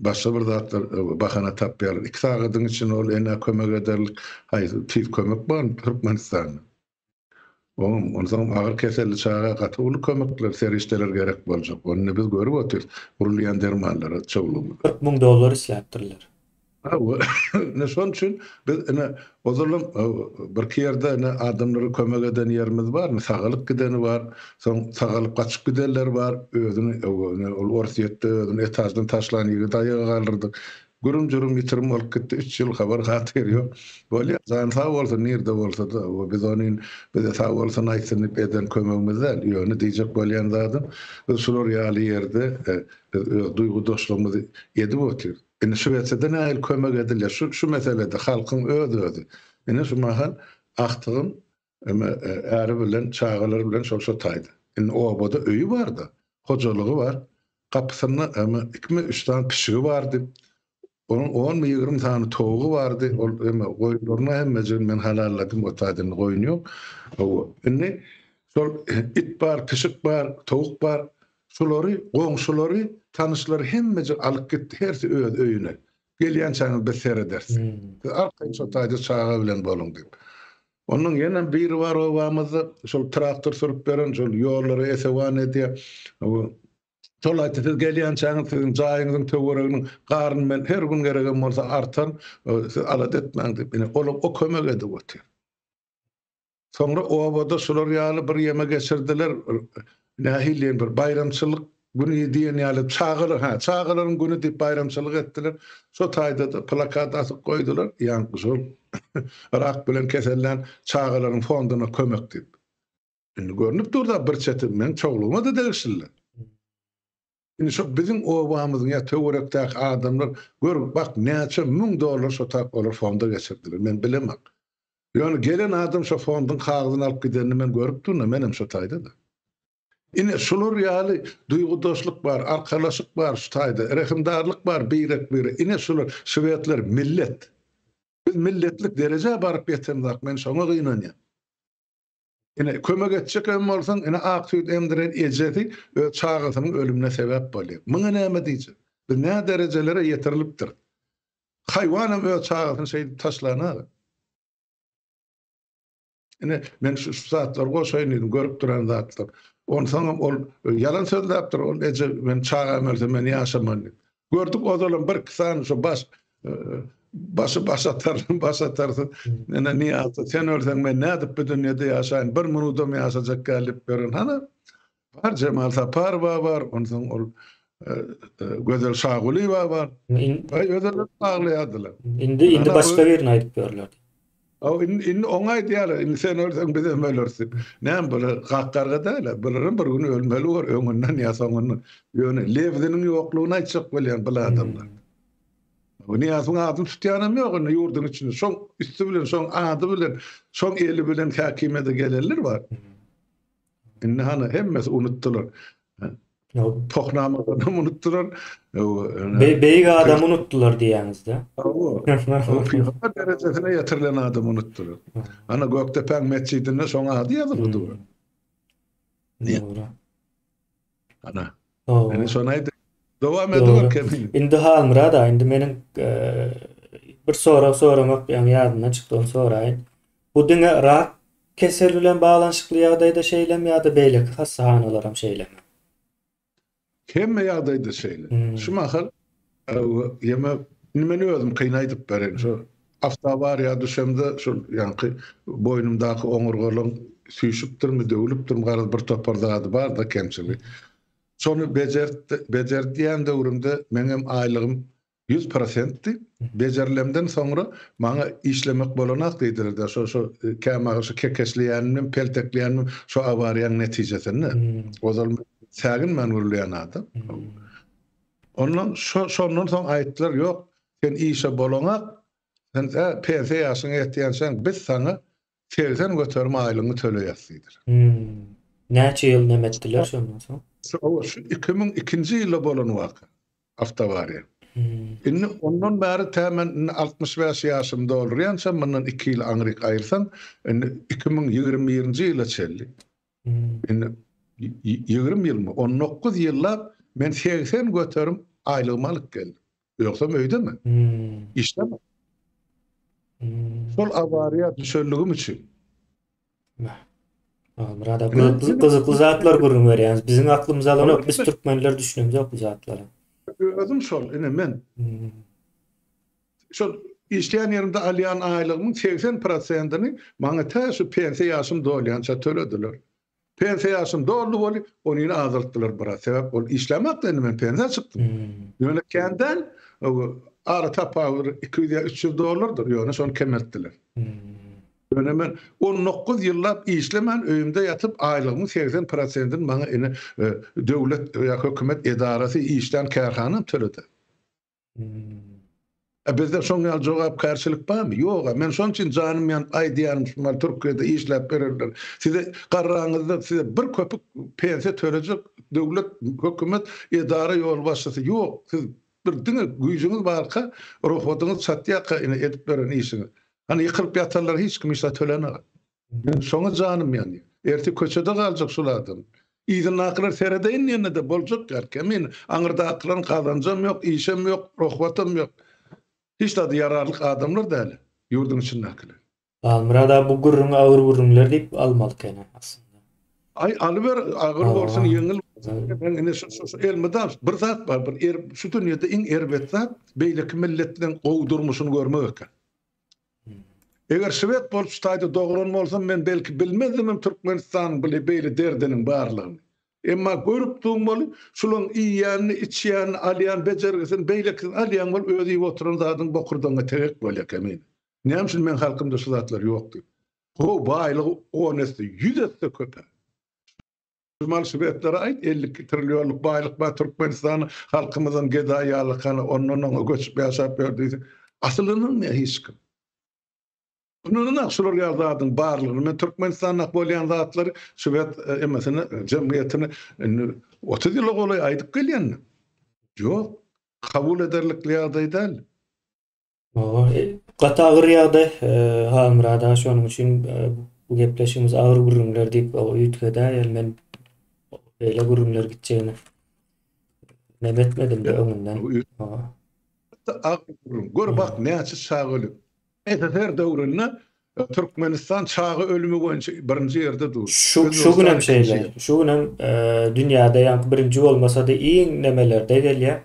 başga bir zatlar bahana tapýarlar. Iki sagadyň içinde ol enä kömek ederlik haýsy tiz kömek barmy Türkmenistanda? Oňam, onsoňam agyr keselli çaga gaty uly kömekler, serişdeler gerek boljak. Ony biz görüp otyrys, urulýan dermanlara çowlugymyzda. 40 müň dollar isläpdirler. Hawa, ine şonuň üçin biz ine ozalam birki ýerde ine adamlara kömek eden ýerimiz bar, ine sagalyp gideni bar, soň sagalyp gaçyp gidenler bar, özüni ine ol Orsýetde özüni etaždan taşlan ýigidi aýaga galdyrdyk. Gürüm-jürüm ýitirim bolup gitdi, üç ýyl habar-hatyr ýok. Bolýar, jany sag bolsun nirde bolsa-da, biz ony bize sag bolsun aýtsyn diýip eden kömegimiz däl. Ýöne diýjek bolýan zadym, biz şular ýaly ýerde biz öz duýgudaşlygymyzy edip otyrys. Indi Şwesiýada nähili kömek edilýär? Şu şu meselede halkyň öz-özi. Ine şu mahal agtygym eme äri bilen, çagalary bilen şol şo taýda. Indi obada öýi bar-da, hojalygy bar. Gapysynda eme ikimi üç sany pişigi bardy. Onuň onmy 20 sany towugy bardy. Ol eme goýunlaryny hemmejigini men halalladym, o taýda indi goýun ýok. Hawa, indi şol it bar, pişik bar, towuk bar. Şulary goňşulary, tanyşlary hemmejik alyp gitdi, hersi öz öýüne. Gelýänçäňiz biz serederis. Siz arkaýyn şo taýda çaga bilen boluň diýip. Ondan ýene biri bar obamyzda, şol traktor sürüp beren, şol ýollara esewan edýär. Şol aýtdy, siz gelýänçäňiz siziň jaýyňyzyň töwereginiň garyny men her gün geregem bolsa artaryn, siz alada etmäň diýip, ine, olam o kömek edip otyr. Soňra obada şular ýaly bir ýeme geçirdiler, nähili diýen bir baýramçylyk güni diýen ýaly çagalar, hä, çagalaryň güni diýip baýramçylyk etdiler. Şo taýda-da plakat asyp goýdular, ýaňky şol rak bilen kesellän çagalaryň fonduna kömek diýip. Indi görnüp dur-da bir çeti meň çowlugyma-da degişliler. Indi şo biziň obamyzyň ýa töwerekdäki adamlar gör bak näçe müň dollar şo tap olar fonda geçirdiler. Men bilemok. Ýöne gelen adam şo fonduň kagyzyny alyp gidenini men görüp durna, menem şo taýda-da. Ine şular ýaly duýgudaşlyk bar, arkalaşyk bar şu taýda, rehimdarlyk bar birek-bire. Ine şular şwedler millet. Biz milletlik derejä baryp ýetemzok, men şoňa gynanýan. Ine, kömek etjek hem bolsaň, ine, ak süýt emdiren ejesi öz çagasynyň ölümine sebäp bolýar. Muňa näme diýjek? Biz nä derejelere ýetirilipdiris? Haýwanam öz çagasyny şeýdip taşlanok. Ine, men şu, şu zatlary goşaýyn diýdim, görüp duran zatlar. Onsoňam ol ýalan sözläpdir, ol eje, men çagam ölse men ýaşaman diýip. Gördük ozalam bir-iki sany şu baş başy baş atar, baş atarsyn. Ene Niýazda sen ölseň men nädip bu dünýede ýaşaýyn, bir minudam ýaşajak däl diýip ýören. Hana bar Jemal Saparowa bar, onsoň ol Gözel Şagulyýewa bar. Aý özleri aglaýardylar. Indi indi başga birini aýdyp ýörler. Aw indi indi oňa aýdýarlar, indi sen ölseň bizem öleris diýip. Näme bular gak garga däl-ä, bularam bir gün ölmeli bor öňünden ýa soňundan. Ýöne lebziniň ýoklugyny aýtjak bolýan bul adamlar. Nyýazowyň adyny tutýanam ýok indi ýurduň içinde. Şoň üsti bilen, şoň ady bilen, şoň eli bilen häkimiýete gelenler bar. Indi hany hemmesi unutdylar. Pohnamadanam unutdylar. Beýik adamy unutdylar diýýäňizde. Hawa. Pygamber derejesine ýetirilen adamy unutdylar. Ana Gökdepäň metjidinde şoň ady ýazylgy dur. Dogry. Ana. Indi şony aýt. Dowam ediber Kemin. Indi Halmyrat aga, indi meniň bir sorag soramak ýaňy ýadymdan çykdy, ony soraýyn. Bu diňe rak keseli bilen baglanyşykly ýagdaýda şeýlemi ýa-da beýleki hassahanalaram şeýlemi? Hemme ýagdaýda şeýle. Şu mahal ýeme indi men özüm kyn aýdyp bereýin. Şu awtoawariýa düşemde şol ýaňky boýnumdaky oňurgalyň süýşüpdirmi, döwlüpdirmi garaz bir topar zady bar-da kemçiligi. Şony bejert bejerdýän döwrümde meňem aýlygym 100 prosentdi. Bejerilemden soňra maňa işlemek bolanak diýdiler-de, şo şo kämahal şu kekeçleýänimem, peltekleýänimem şo awariýaň netijesinde. Ozal men säginmän gürleýän adam. Ondan şo şondan soň aýtdylar, ýok, sen işe bolaňak, sen tä pensiýa ýaşyňa ýetýänçäň biz saňa 80% aýlygyňy töleýäs diýdiler. Näçe ýyl neme etdiler şondan soň? Şu şu 2002-nji ýylda bolan waka. Awtowariýa. Indi ondan bäri tä men indi 65 ýaşymy doldurýançam, mundan iki ýyl aňryk aýyrsaň, indi 2021-nji ýyla çenli. Indi 20 ýylmy, 19 ýyllap men 80% aýlygymy alyp geldim. Ýogsam öýdemi? Işleme. Şol awariýa düşenligim üçin. Myrat aga, gyzykly zatlar gürrüň berýäňiz. Biziň aklymyz alanok, biz türkmenler düşünemzok bu zatlara. Özüm şol, ine men. Şol işleýän ýerimde alýan aýlygymyň 80 prosentini maňa tä şu pensiýa ýaşym dolýança tölediler. Pensiýa ýaşym doldy weli, ony ýene azaltdylar biraz. Sebäp ol işlämokdy indi men pensiýa çykdym. Ýöne kän däl, ara tapawudy 200 ýa 300 dollardyr, ýöne şony kemeltdiler. Ýöne men 19 ýyllap işlemän öýümde ýatyp aýlygymyň 80 prosentini maňa ine döwlet ýa hökümet edarasy işlän kärhanam töledi. A bizde şoň ýaly jogapkärçilik barmy? Ýog-a. Men şoň üçin janym ýanyp aýdýaryn şu mahaly Türkiýede işläp berenler. Size garraňyzda size bir köpük pensiýa tölejek döwlet, hökümet, edara ýolbaşçysy ýok. Siz bir diňe güýjüňiz barka, ruhbadyňyz çatýarka ine edip beren işiňiz. Hany ýykylyp ýatanlara hiç kim hiç zat tölenok. Men şoňa janym ýanýar. Ertir köçede galjak şul adam. Yzyndakylar seredeýin diýende-de boljak ýaly. Kemin, aňyrdakylaryň gazanjam ýok, işem ýok, ruhbatam ýok. Hiç zada ýararlyk adamlar däl ýurduň içindäkiler. Halmyrat aga bu gürrüňi agyr gürrüňler diýip almaly ekeni aslynda. Aý alyber agyr bolsun ýeňil bolsun. Men ine şu şu elmydam bir zat bar bir er şu dünýede iň erbet zat beýleki milletleň gowy durmuşyny görmek eken. Eger şwed bolup şu taýda dogran bolsam men belki bilmezdimem Türkmenistanyň bile beýle derdiniň barlygyny. Emma görüp duň bolup şulaň iýýänini içýänini alýan bejergisini beýlekisini alýaň bolup öz iýip oturan zadyň bokurdagyňa tegek bolýa kemine. Näme üçin meň halkymda şu zatlar ýok diýip. How baýlygy on esse ýüz esse köp-ä. Şumal şwedlere aýt 52 trillionlyk baýlyk bar Türkmenistanda halkymyzam gedaý ýaly hany ondan oňa göçüp ýaşap ýör diýse asyl ynanmaýar hiç kim. Ynananok şular ýaly zadyň barlygyny men Türkmenistanda bolýan zatlary şwed emesine jemgyýetine indi 30 ýyla golaý aýdyp gelýän. Ýok kabul ederlikli ýagdaý däl. Hawa, gaty agyr ýagdaý, Halmyrat aga, şonuň üçin bu gepleşigimiz agyr gürrüňler diýip üýtgedäýeli. Men beýle gürrüňler gitjegini neme etmedim-de öňünden. Agyr gürrüň. Gör bak näçe çaga ölüp. SSR döwründe Türkmenistan çaga ölümi boýunça birinji ýerde dur. Şu şu günem şeýle. Şu günem dünýäde ýaňky birinji bolmasa-da iň nemelerde gelýär.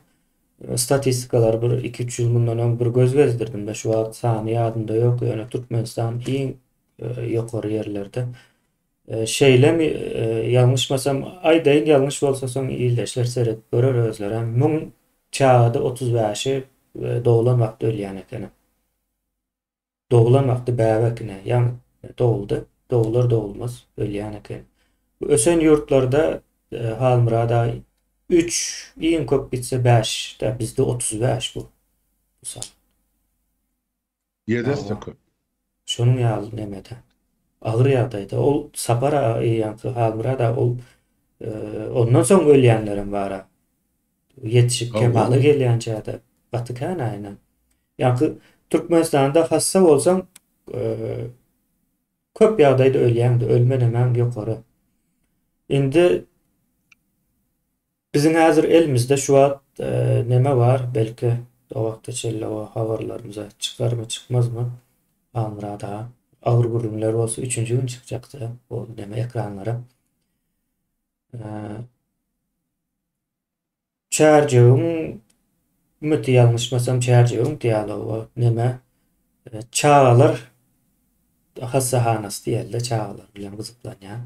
Statistikalary bir iki-üç ýyl mundan öň bir göz gezdirdim-de, şu wagt sany ýadymda ýok, ýöne Türkmenistan iň ýokary ýerlerde. Şeýlemi, ýalňyşmasam, aýdaýyn, ýalňyş bolsa soň ildeşler seredip görer özlerem, 1000 çagada 35-i doglan wagty ölýän ekeni. Doglan wagty bäbek ine, ýaňy doguldy, doglar dogulmaz ölýän eken. Bu ösen ýurtlarda Halmyrat aga üç, iň köp gitse bäş, da bizde 35 bu. Bu san. Ýedi esse köp. Şonuň ýaly nemede. Agyr ýagdaýda. Ol Sapar aga, ýaňky Halmyrat aga ol ondan soň ölýänlerem bar-a. Ýetişip kemala gelýänçä-de gaty kän aýnan. Ýaňky Türkmenistanda hassa bolsaň köp ýagdaýda ölýäňdi, ölme nemäň ýokary. Indi Biziň häzir elimizde şu wagt neme bar, belki o wagta çenli o habarlarymyza çykarmy, çykmazmy, Halmyrat aga. Agyr gürrüňler bolsa üçünji gün çykjakdy o neme ekranlara. Çärjewiň ümiti ýalňyşmasam Çärjewiň diýýärler o neme çagalar hassahanasy diýelde çagalar bilen gyzyklanýan.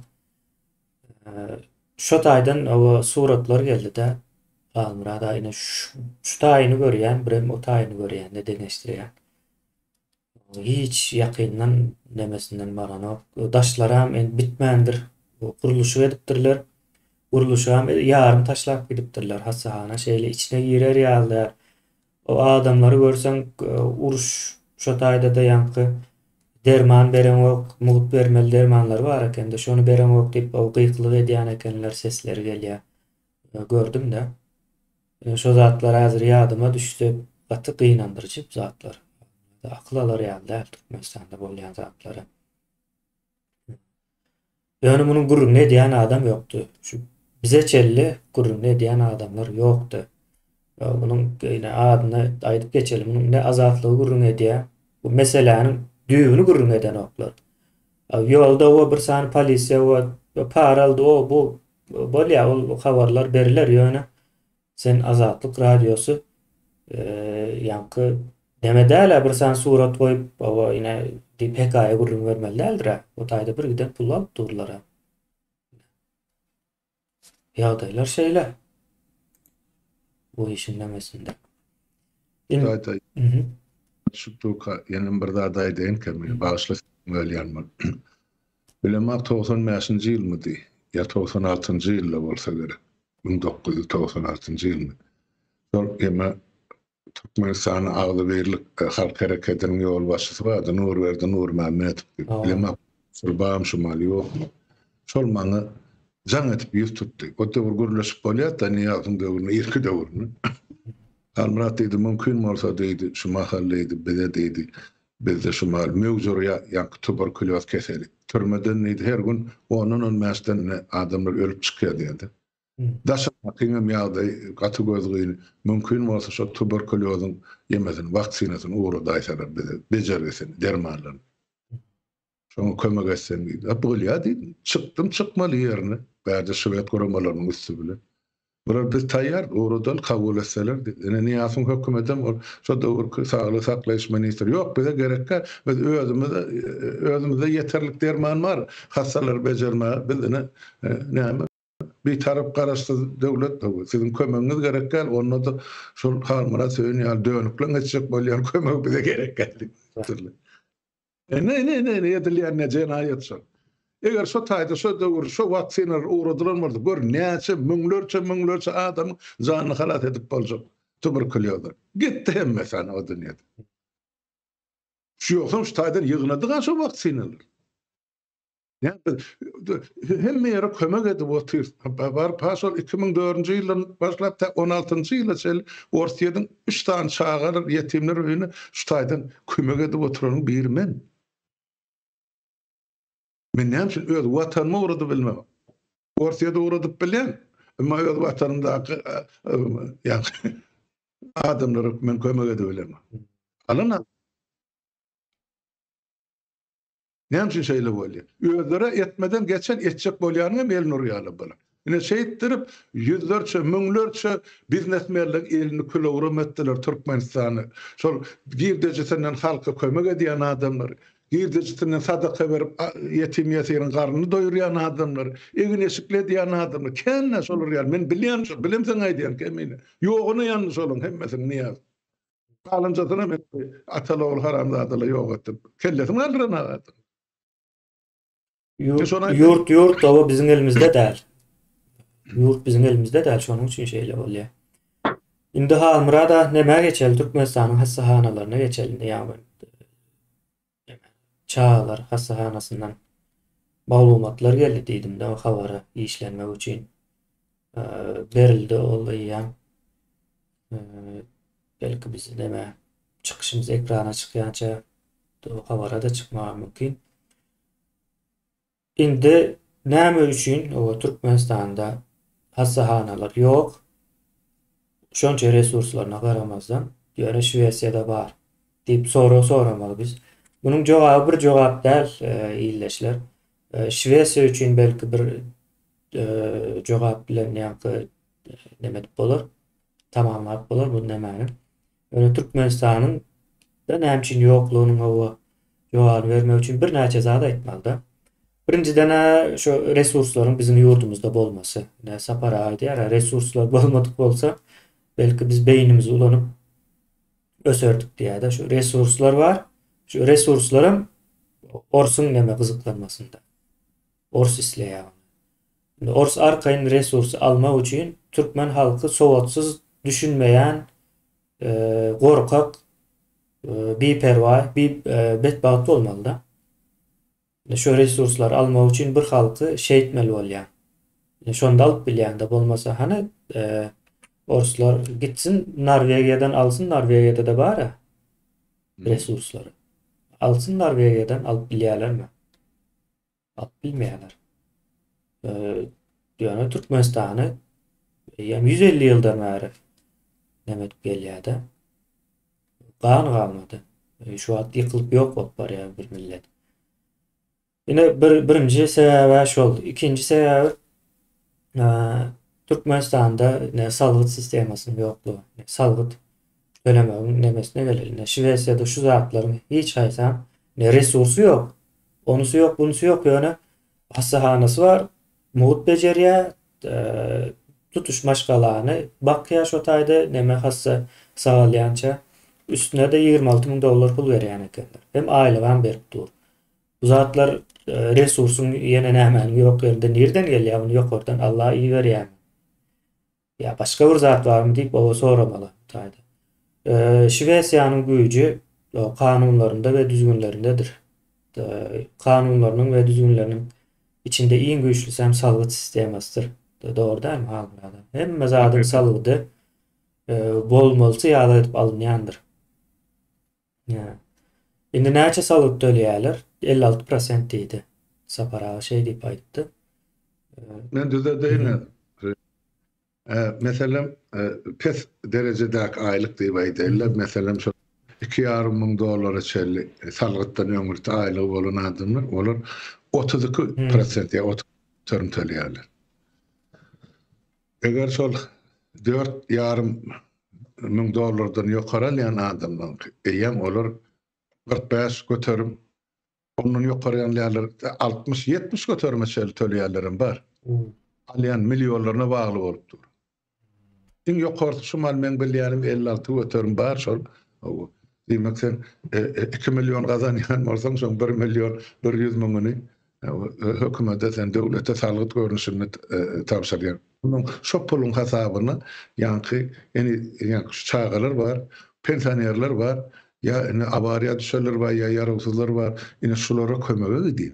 Şo taýdan o suratlar geldi-de, Halmyrat aga ine şu taýyny görýän, birem o taýyny görýän-de deňeşdirýän. Hiç ýakyndan nemesinden baranok. Daşlaram indi bitmändir. Gurluşyk edipdirler. Gurluşygam ýarym taşlap gidipdirler. Hassahana şeýle içine girer ýaly däl. O adamlary görseň uruş şo taýdada ýaňky derman bereňok mugt bermeli dermanlary bar ekende şony bereňok diýip o gykylyk edýän ekenler sesleri gelýä gördümde şo zatlar häzir ýadyma düşdi gaty gynandyryjy bu zatlar akyl alar ýaly däl Türkmenistanda bolýan zatlary. Ýöne munuň gürrüňini edýän adam ýokdy. Şu bize çenli gürrüňini edýän adamlar ýokdy. Munuň ine adyny aýdyp geçeli. Munuň ne Azatlygy gürrüň edýär. Bu meseläniň düýbüni gürrüň edenoklar. Ýolda o bir sany polisiýa o para aldy o bu bolýar ol habarlar beriler ýöne Sen Azatlyk radiosy ýaňky neme däl-ä bir sany surat goýup oba ine diýip hekaýa gürrüň bermeli däldir-ä. O taýda bir giden pul alyp durlar-a. Ýagdaýlar şeýle. Bu işiň nemesinde. Taýda Şükürka ýenem bir zat aýdaýyn kemi bagyşla bölýän bol. Bilemok 95-nji ýylmydy ýa 96-njy ýylda bolsa gerek. 1996-njy ýylmy. Şol eme Türkmenistanyň agzybirlik halk herekediniň ýolbaşçysy bardy, Nurberdi Nurmämmedow diýip. Bilemok, şol barmy şu maly ýokmy. Şol maňa jaň edip ýüz tutdy. O döwür gürleşip bolýardy-da, Nyýazowyň döwründe, irki döwründe. Halmyrat diýdi, mümkin bolsa diýdi, şu mahal diýdi, bize diýdi, bizde şu mahal möwj urýar, ýaňky tuberkulýoz keseli. Türmeden diýdi, her gün ondan-on bäşden adamlar ölüp çykýar diýdi. Daşardakyňam ýagdaýy gaty gözgyny. Mümkin bolsa şo tuberkulýozyň ýemesini, waksinasyny ugradaýsalar bize, bejergisini, dermanlaryny. Şoňa kömek etseň diýdi. A bolýa diýdim. Çykdym çykmaly ýerine. Bärde şwed guramalarynyň üsti bilen. Bular biz taýýar, ugradaly, kabul etseler diýdi. Ine Nyýazowyň hökümetem ol şo döwürki saglygy saklaýyş ministri. Ýok bize gerek däl. Biz özümize özümizde ýeterlik derman bar hassalary bejermäge. Biz ine näme Bitarap garaşsyz döwlet siziň kömegiňiz gerek däl, onda-da şol Halmyrat Söýün ýaly dönükleň etjek bolýan kömegi bize gerek däl diýipdirler. Ine, ine, ine, ine edilýän ne jenaýat şol. Eger şo taýda şo döwür şo waksinalar ugradylan bolsa, gör näçe müňlerçe müňlerçe adamyň janyny halas edip boljak tuberkulýozdan. Gitdi hemmesi ana o dünýede. Şu ýogsam şu taýdan ýygnadyk-a şo waksinalary. Hemme ýere kömek edip otyr. Baryp ha şol 2004-nji ýyldan başlap tä 16-njy ýyla çenli Orsýetiň 3 sany çagalar ýetimler öýüne şu taýdan kömek edip oturanyň biri men. Men näme üçin öz watanyma ugradyp bilmem? Orsýete ugradyp bilýän, emma öz watanymdaky ýagny adamlara men kömek edip bilemok. Alan Näme üçin şeýle bolýar? Özleri etmeden geçen etjek bolýanyň hem elini urýarlar bular. Ine şeýtdirip ýüzlerçe, müňlerçe biznesmenleriň elini kül-owram etdiler Türkmenistany. Şol girdejisinden halka kömek edýän adamlary, girdejisinden sadaka berip ýetim-ýesiriň garnyny doýurýan adamlary, egin-eşikli edýän adamlary kän-dä şolar ýaly. Men bilýän şol, bilemsoň aýdýan kemine. Ýoguna ýandy şolaryň hemmesiniň Nyýazow. Galanjasynam etdi. Ataly ogul haramzadalar ýok etdi. Kellesini galdyran adam. Ýurt ýurt oba biziň elimizde däl. Ýurt biziň elimizde däl, şonuň üçin şeýle bolýar. Indi Halmyrada nämä geçeli Türkmenistanyň hassahanalaryna geçeli indi ýa çagalar hassahanasyndan maglumatlar geldi diýdimde o habara işlenmek üçin berildi ol eýýäm belki biz neme çykyşymyz ekrana çykýança o habara-da çykmagy mümkin. Indi näme üçin oba Türkmenistanda hassahanalar ýok? Şonça resurslaryna garamazdan, ýöne Şwesiýada bar diýip sorag soramaly biz. Munuň jogaby bir jogap däl, ildeşler. Şwesiýa üçin belki bir jogap bilen ýaňky neme edip bolar, tamamlap bolar bu nemäni. Ýöne Türkmenistanyň da näme üçin ýoklugynyň hawa jogabyny bermek üçin birnäçe zat aýtmalyda. Birinjiden-ä şu resurslaryň biziň ýurdumyzda bolmasy. Ine Sapar aga aýdýar-a, resurslar bolmadyk bolsa, belki biz beýnimizi ulanyp öserdik diýýär-de. Şu resurslar bar. Şu resurslaram orsuň neme gyzyklanmasynda. Ors isleýär ony. Indi ors arkaýyn resursy almak üçin türkmen halky sowatsyz, düşünmeýän, gorkak, biperwaý, betbagt bolmalyda. Indi şu resurslary almak üçin bir halky şeýtmeli bolýar. Indi şonda alyp bilýäňde bolmasa hany orslar gitsin Norwegiýadan alsyn Norwegiýada-da bar-a resurslary. Alsyn Norwegiýadan alyp bilýärlermi? Alyp bilmeýärler. Ýöne Türkmenistany eýýäm 150 ýyldan bäri näme edip gelýär-de. Gan galmady. Şu wagt ýykylyp ýok bolup barýar bir millet. Ine bir birinji sebäbi şol. Ikinji sebäbi Türkmenistanda ne salgyt sistemasynyň ýoklugy. Salgyt tölemegiň nemesine geleli. Ine Şwesiýada şu zatlaryň hiç haýsam ne resursy ýok. Onusy ýok, bunusy ýok, ýöne hassahanasy bar, mugt bejerýär, tutuş maşgalany bakýar şo taýda, neme hassa sagalýança. Üstüne-de 26 müň dollar pul berýän ekenler. Hem aýlygam berip dur. Bu zatlar resursyň ýene nämäniň ýok ýerinde nirden gelýär, muny ýokardan Allah iberýärmi? Ýa başga bir zat barmy diýip oba soramaly bu taýda. Şwesiýanyň güýji kanunlarynda we düzgünlerindedir. Kanunlarynyň we düzgünleriniň içinde iň güýçlüsi hem salgyt sistemasydyr. Dogry dälmi Halmyrat aga? Hemme zadyň salgydy bolmalysy ýaly edip alynýandyr. Indi näçe salgyt töleýärler? 56 prosent diýdi. Sapar aga şeý diýip aýtdy. Men düzedeýin. Meselem, pes derejedäki aýlyk diýip aýdaýynlar. Meselem, şol iki ýarym müň dollara çenli salgytdan öňürti aýlygy bolan adamlar, olar 32 prosent ýa 30 göterim töleýärler. Eger şol dört ýarym müň dollardan ýokary alýan adamlaryňky, eýýäm olar 45 göterim, ondan ýokary alýanlar 60, 70 göterime çenli töleýänlerem bar. Alýan millionlaryna bagly bolup dur. Iň ýokarsy şu mal meň bilýänim 56 göterim bar şol. Diýmek sen 2 million gazanýan bolsaň, şoň 1 million 100 müňüni hökümete sen döwlete salgyt görnüşinde tabşyrýaň. Onuň şo puluň hasabyna ýaňky indi ýaňky şu çagalar bar, pensionerler bar, ýa indi awariýa düşenler bar, ýa ýarawsyzlar bar, ine şulara kömege gidýär.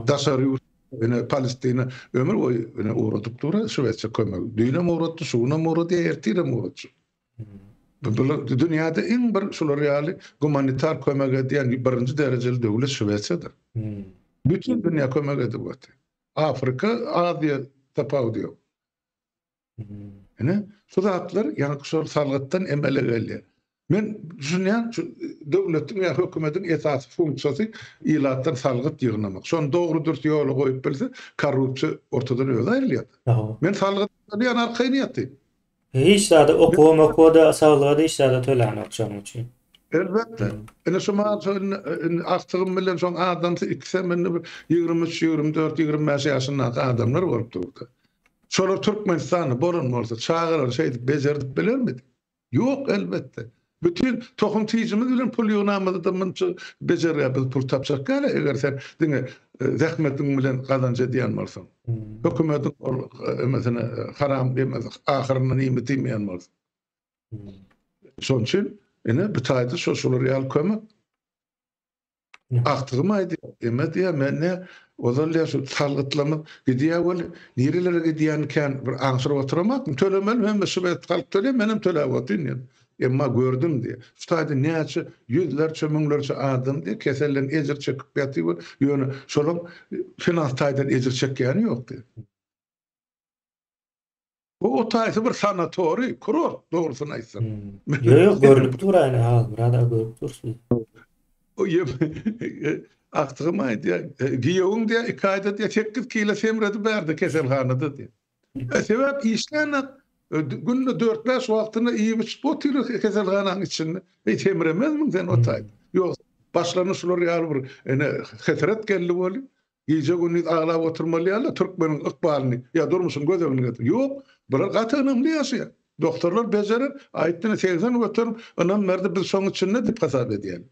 Daşary ýurt ine Palestina ömür boýy ine ugradyp dur Şwesiýa kömegi. Düýnem ugratdy, şu günem ugradýar, ertirem ugratjak. Bular dünýäde iň bir şular ýaly gumanitar kömek edýän birinji derejeli döwlet Şwesiýadyr. Bütin dünýä kömek edip otyr. Afrika, Aziýa tapawudy ýok. Ine, şu zatlar ýaňky şol salgytdan emele gelýär. Men düşünýän, şu döwletiň ýa hökümetiň esasy funksiýasy ilatdan salgyt ýygnamak. Şony dogry dürs ýola goýup bilse, korrupsiýa ortadan özi aýrylýar. Men salgyt alýan arkaýyn ýatyn. Hiç zada okuwa mokuwa-da saglyga-da hiç zada tölänok şonuň üçin. Elbetde. Ine şu mal şo indi indi agtygym bilen şoň adamsy ikisem indi bir 23, 24, 25 ýaşyndaky adamlar bolup durdy. Şolar Türkmenistanda bolan bolsa çagalary şeýdip bejerdip bilermidi? Ýok elbetde. Bütin tohum tijimiz bilen pul ýygnamyzda munça bejergä biz pul tapjak däl eger sen diňe zähmetiň bilen gazanç edýän bolsaň. Hökümetiň ol emesine haram emesi ahyryndan iýmit iýmeýän bolsaň. Şonuň üçin ine bu taýda şo şular ýaly kömek. Agtygym aýdýar, eme diýýär, men ne ozal diýýär şu salgytlamyz gidýär weli, nirelere gidýänini kän bir aňşyryp oturamokmy, tölemeli hemme şwed halk töleýär, menem töläp otyryn diýýär. Emma gördüm diýýär, şu taýda näçe ýüzlerçe, müňlerçe adam diýýär, keselden ejir çekip ýatyr weli, ýöne şolaň finans taýdan ejir çekýäni ýok diýýär. Bu o taýsy bir sanatoriý, kurort, dogrusyny aýtsak. Ýok, ýok, görnüp dur aýna, Halmyrat aga görüp dursun. O agtygym aýdýar, giýewiň diýýär, iki aýda diýýär, 8 kilo semredi bärde keselhanada diýýär. E, sebäp işlänok, günde 4-5 wagtyna iýip-içip otyr keselhananyň içinde. Eý, semremezmiň sen o taýda? Ýogsa, başlaryna şular ýaly bir ene hesret geldi weli, Gije-gündiz aglap oturmaly ýaly türkmeniň ykbalyny ýa durmuşyny göz öňüne getir. Ýok, bular gaty ynamly ýaşaýar. Doktorlar bejerer, aýtdyny 80% ynam berdi, biz şoň içinde diýip hasap edýän.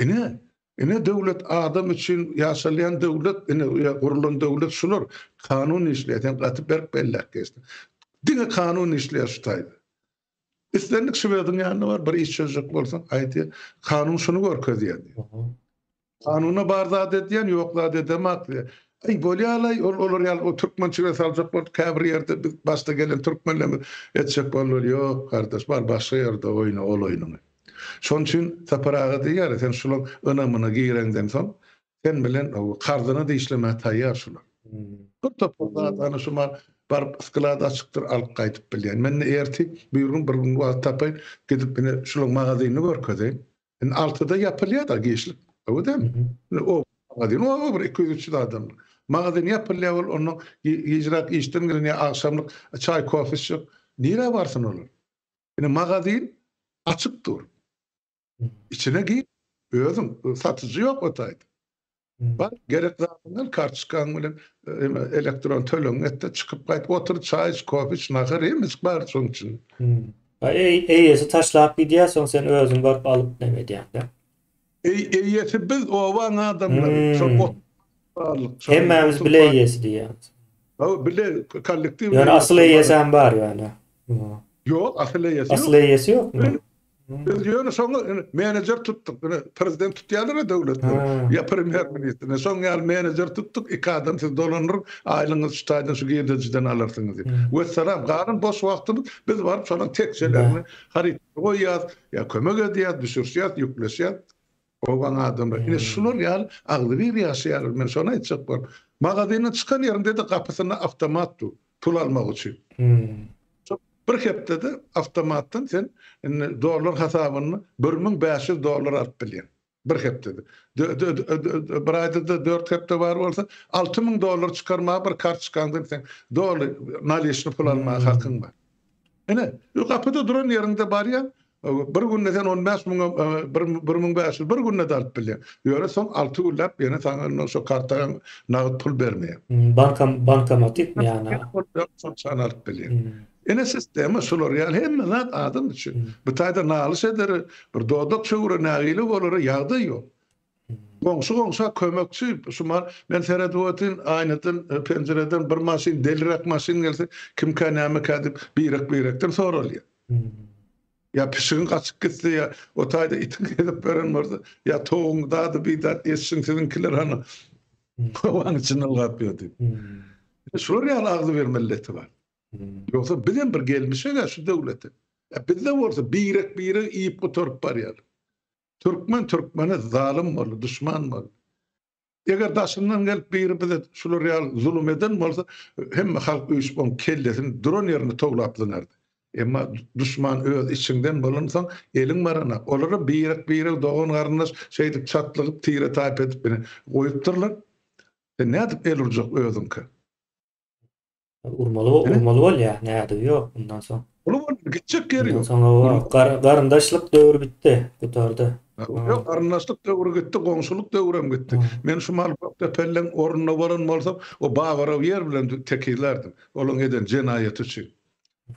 Ine, ine döwlet adam üçin ýaşalýan döwlet, ine ýa gurulan döwlet şular. Kanun işleýär, sen gaty berk belläp geçdiň. Diňe kanun işleýär şu taýda. Islendik şwediň ýanyna bar, bir iş çözjek bolsaň, aýdýar, kanun şuny görkezýär diýýär. Kanuna bar zat edýän, ýok zat edemak diýýär. Aý, bolýar-laý, ol olar ýaly o türkmençilige saljak bolup käbir ýerde biz başda gelen türkmenlerimiz etjek boldular, ýok, gardaş, bar başga ýerde oýna ol oýnuňy. Şonuň üçin Sapar aga diýýär, sen şulaň ynamyna gireňden soň, Sen bilen karzyna-da işlemäge taýýar şular. Bir topar zat ana şu mal baryp sklad açykdyr alyp gaýdyp bilýän. Men indi ertir bir gün bir gün wagt tapaýyn gidip ine şulaň magazynyny görkezeýin. Indi altyda ýapylýar-da giçlik. Gowy dälmi? Indi o magazyn oba bir 200-300 adamlyk. Magazyn ýapylýar ol ondan gijräk işden gelen ýa agşamlyk çaý kofe içjek. Nirä barsyn olar? Indi magazyn açyk dur. Içine gir, özüň, satyjy ýok o taýda. Bar, gerek zadyňy al, kartoçkaň bilen elektron tölegiňi et-de, çykyp gaýt, otur, çaý iç, kofe iç, nahar, hemmesi bar şoň içinde. Eýesi taşlap gidýär, soň sen özüň baryp alyp neme edýäň-dä. Eýesi biz, obaň adamlary. Şol Hemmämiz bile eýesi diýýäň. Hawa, bile kollektiw. Ýöne asyl eýesi hem bar ýöne. Ýok, asyl eýesi ýok. Asyl eýesi ýokmy? Biz ýöne şoňa menejer tutduk. Ine, prezident tutýarlar-a döwletler. Ýa premýer-ministr. Ine, şoň ýaly menejer tutduk, iki adam siz dolandyryň, aýlygyňyzy şu taýdan, şu girdejiden alarsyňyz diýip. Wessalam, galan boş wagtymyz biz baryp şolaryň tekjelerini, harytlary goýýas, ýa kömek edýäs, düşürişýäs, ýükleşýäs. Obaň adamlary. Ine, şular ýaly agzybir ýaşaýarlar. Men şony aýtjak bolup. Magazinden çykan ýeriňde-de gapysynda awtomat dur, pul almak üçin. Şol bir hepdede awtomatdan sen indi dollar hasabynda 1500 dollar alyp bilýäň. Bir hepdede. Bir aýda-da dört hepde bar bolsa, 6000 dollar çykarmaga bir kartoçkaňdan sen doly naliçny pul almaga hakyň bar. Ine, gapyda duran ýeriňde barýaň, bir günde sen 15 müňe, 1500 bir günde-de alyp bilýäň. Ýöne soň 6 günläp ýene saňa ondan şo kartaňa nagt pul bermeýär. Banka, bankomatikmi ýa-da? Şonçany alyp bilýäň. Ine sistema şular ýaly hemme zat adam üçin. Bu taýda nalyş edere, bir dodak çöwre nägile bolara ýagdaý ýok. Goňşy goňşa kömekçi, şumal men seredip otyryn, aýnadan, penjireden bir maşyn, deliräk maşyn gelse, kimkä, nämekä diýip, birek-birekden soralýar. Ýa pişigiň gaçyp gitse, ýa o taýda itiň gezip beren bolsa, ýa towugyň dady bidat etsin siziňkiler hany howaň içinde ylgap ýör diýip. Şular ýaly agzybir milleti bar. Ýogsa bizem bir gelmişek-ä şu döwlete. Bizde bolsa birek-biregi iýip gutaryp barýarlar. Türkmen türkmene zalym boldy, duşman boldy. Eger daşyndan gelip biri bize şular ýaly zulum eden bolsa, hemme halk üýşüp oň kellesini duran ýerinde towlap zyňardy. Emma duşman öz içiňden bolansoň eliň baranak. Olara birek-birek dogan-garyndaş şeýdip çatlygyp tire-taýpa edip ine goýupdyrlar. Sen nädip el urjak özüňkä? Urmaly, urmaly bolýar, nädigi ýok bundan soň. Uly bolýar, gitjek ýeri ýok. Soň oba garyndaşlyk döwri bitdi, gutardy. Ýok, garyndaşlyk döwri gitdi, goňşulyk döwrem gitdi. Men şu mal Gökdepelleň ornunda bolan bolsam, o Babaraw ýer bilen tekizlärdim, olaň eden jenaýaty üçin.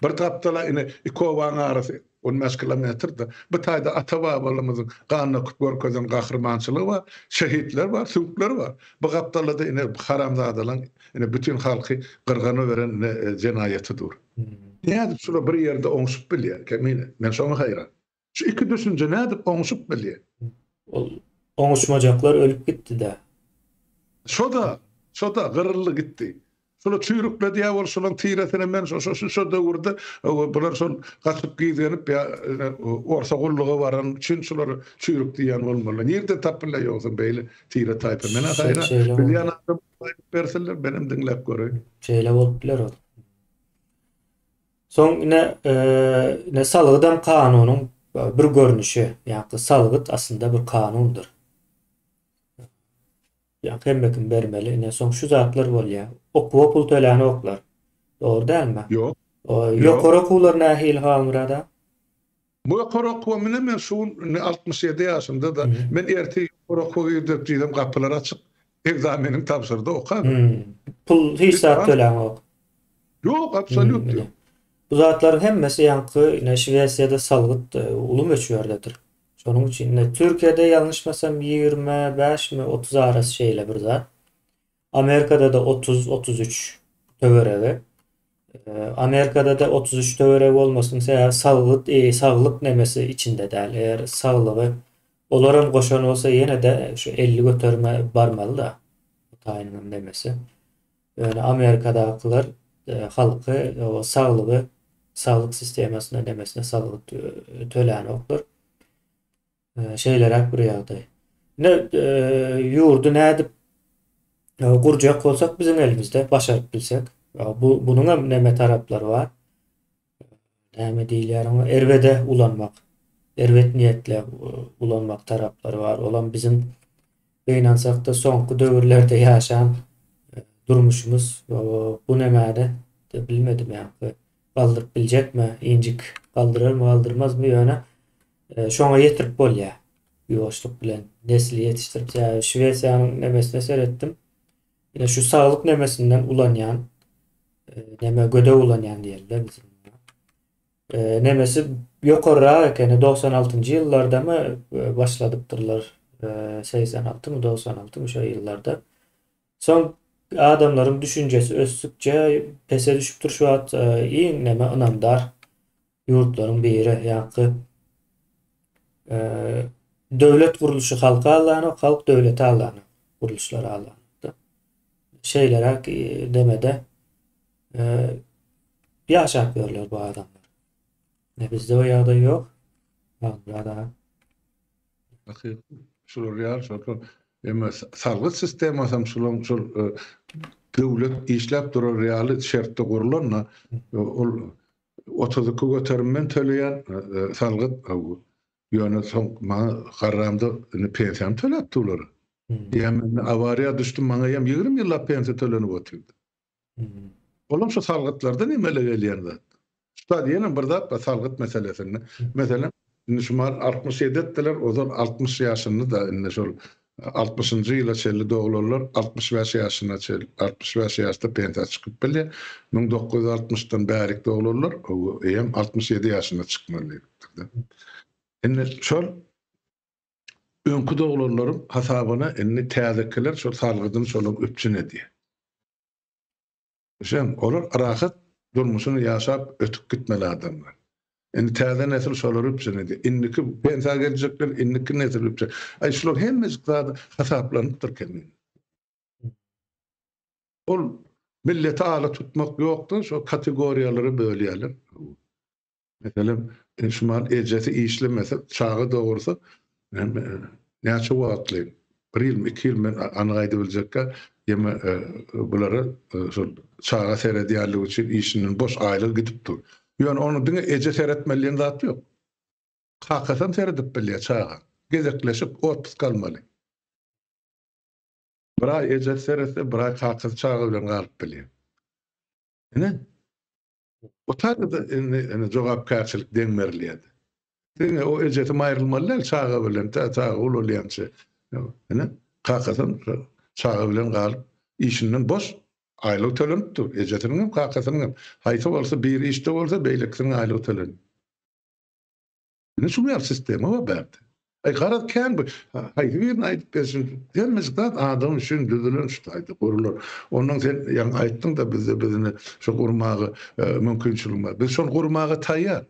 Bir gapdala ine iki obaň arasy 15 kilometrde. Bu taýda ata-babalarymyzyň gan döküp görkezen gahrymançylygy bar, şehitler bar, süňkler bar. Bu gapdalda-da ine haramzadalaň ine bütin halky gyrgana beren ine jenaýaty dur. Nädip şular bir ýerde oňşup bilýär, Kemine? Men şoňa haýran. Şu iki düşünje nädip oňşup bilýär? Ol oňuşmajaklar ölüp gitdi-dä. Şo-da, şo-da gyryldy gitdi. Şular çüýrükledýär bol şolaň tiresine men şo şo şo döwürde bular şol gaçyp gizlenip ýa orsa gulluga baran üçin şular çüýrük diýýän bolmaly. Nirden tapylýar ýogsam beýle tire taýpa. Men-ä haýran. Bilýän adam aýdyp bersinler menem diňläp göreýin. Şeýle bolup biler ol. Soň ine ine salgydam kanunyň bir görnüşi. Ýa-da salgyt aslynda bir kanundyr. Ýa hemme kim bermeli. Ine soň şu zatlar bolýar. Okuwa pul tölänoklar. Dogry dälmi? Ýok. Ýokary okuwlar nähili Halmyrat aga? Bu ýokary okuwa mine men şu gün indi 67 ýaşymda-da men ertir ýokary okuwa girjek diýsem gapylar açyk. Ekzameniň tabşyrdy okaber. Pul hiç zat töläňok. Ýok, absolýut ýok. Bu zatlaryň hemmesi ýaňky ine Şwesiýada salgyt uly möçberdedir. Şonuň üçin ine Türkiýede ýalňyşmasam 25 mi 30 arasy şeýle bir zat. Amerikada-da 30, 33 töweregi. Amerikada-da 33 töweregi bolmasynyň sebäbi salgyt, e, saglyk nemesi içinde däl. Eger saglygy olaram goşan bolsa ýene-de şu 50 göterime barmaly-da. Bu taýynyň nemesi. Ýöne Amerikadakylar halky o saglygy saglyk sistemasyna nemesine salgyt tölänoklar. Şeýleräk bir ýagdaý. Ine ýurdy nädip gurjak bolsak biziň elimizde başaryp bilsek. Bu bunuň hem neme taraplary bar. Näme diýilýär oňa erbede ulanmak. Erbet niýetle ulanmak taraplary bar. Olam biziň gynansakda soňky döwürlerde ýaşan durmuşymyz bu nemäde bilmedim ýa galdyryp biljekmi, injik galdyrarmy, galdyrmazmy ýöne şoňa ýetirip bolýar. Ýuwaşlyk bilen nesli ýetişdirip, sebäbi Şwesiýanyň nemesine seretdim. Ine şu saglyk nemesinden ulanýan neme gödek ulanýan diýeli-de biz. Nemesi ýokarrak ekeni 96-njy ýyllardamy başladypdyrlar. 86 my 96 my şo ýyllarda. Soň adamlaryň düşünjesi ösdükçe pese düşüpdir şu wagt iň neme ynamdar ýurtlaryň biri ýaňky döwlet gurluşy halky aldanok, halk döwleti aldanok, gurluşlary aldanokda. Şeýleräk demede ýaşap ýörler bu adamlar. Ne bizde o ýagdaý ýok. Alhamdulillah. Hakyky şular ýaly şol emma salgyt sistemasy hem şulaň şol döwlet işläp durar ýaly şertde gurlan-da ol 32 göterim men töleýän salgyt ýöne soň maňa garramda indi pensiýamy töläp durlar. Ýa men awariýa düşdüm maňa hem 20 ýyllap pensiýa tölenip otyrdy. Olam şu salgytlardan emele gelýän zat. Şu ýene bir zat bar salgyt meselesinde. Meselem, indi şu mal 67 etdiler, ozal 60 ýaşynda-da indi şol 60-njy ýyla çenli doglanlar 65 ýaşyna çenli, 65 ýaşda pensiýa çykyp bilýär. 1960-dan bärik doglanlar eýýäm 67 ýaşynda çykmaly diýipdir-de. Indi şol öňki doglanlaryň hasabyna indi täzekiler şol salgydyny şolaň üpjün edýär. Düşen, olar rahat durmuşyny ýaşap ötüp gitmeli adamlar. Indi täze nesil şolary üpjün edýär. Indiki pensiýa geljekler indiki nesil üpjün. Aý şular hemmejik zady hasaplanypdyr kemine. Ol milleti ala tutmak ýokdur, şo kategoriýalara bölýärler. Meselem, şu mahal ejesi işlemese, çaga dogursa, näçe wagtly, bir ýylmy, iki ýylmy, men anyk aýdybiljekkä, ýeme bulara şol çaga seredýänligi üçin işinden boş aýlygy gidip dur. Ýöne ony diňe eje seretmeli diýen zat ýok. Kakasam seredip bilýär çaga. Gezekleşip otpusk almaly. Bir aý ejesi seretse, bir aý kakasy çaga bilen galyp bilýär. Ine, O taýda-da indi indi jogapkärçilik deň berilýärdi. Diňe o ejesi aýrylmaly däl çaga bilen, tä çaga ulalýança. Ine, kakasam çaga bilen galyp, işinden boş, aýlygy tölenip dur. Ejesiniň hem, kakasynyň hem. Haýsy bolsa biri işde bolsa, beýlekisiniň aýlygy tölenýär. Ine şu ýaly sistema bar bärde. Aý garaz kän bu haýsy birini aýdyp bersin hemmesi zat adam üçin düzülen şu taýda gurular. Ondan sen ýaňy aýtdyň-da bizde bizine şo gurmaga mümkinçilik bar. Biz şony gurmaga taýýar.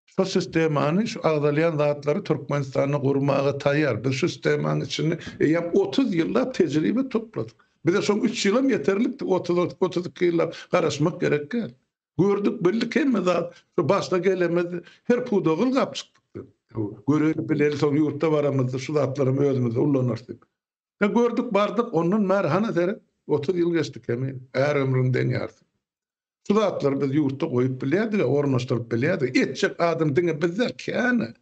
Şu sistemany şu agzalýan zatlary Türkmenistanda gurmaga taýýar. Biz şu sistemanyň içinde eýýäm 30 ýyllap tejribe topladyk. Bize şoň 3 ýylam ýeterlikdi, 30 32 ýyllap garaşmak gerek däl. Gördük, bildik hemme zat. Şu başda gelemizde her pudagy ylgap çykdyk biz. Göreli, bileli, soň ýurtda baramyzda şu zatlaram özümizde ullanarys diýip. Ýa gördük, bardyk, ondan bäri hana seret, 30 ýyl geçdi kemi, är ömrüň deň ýarysy. Şu zatlary biz ýurtda goýup bilýärdik, ornaşdyryp bilýärdik. Etjek adam diňe biz däl, kän.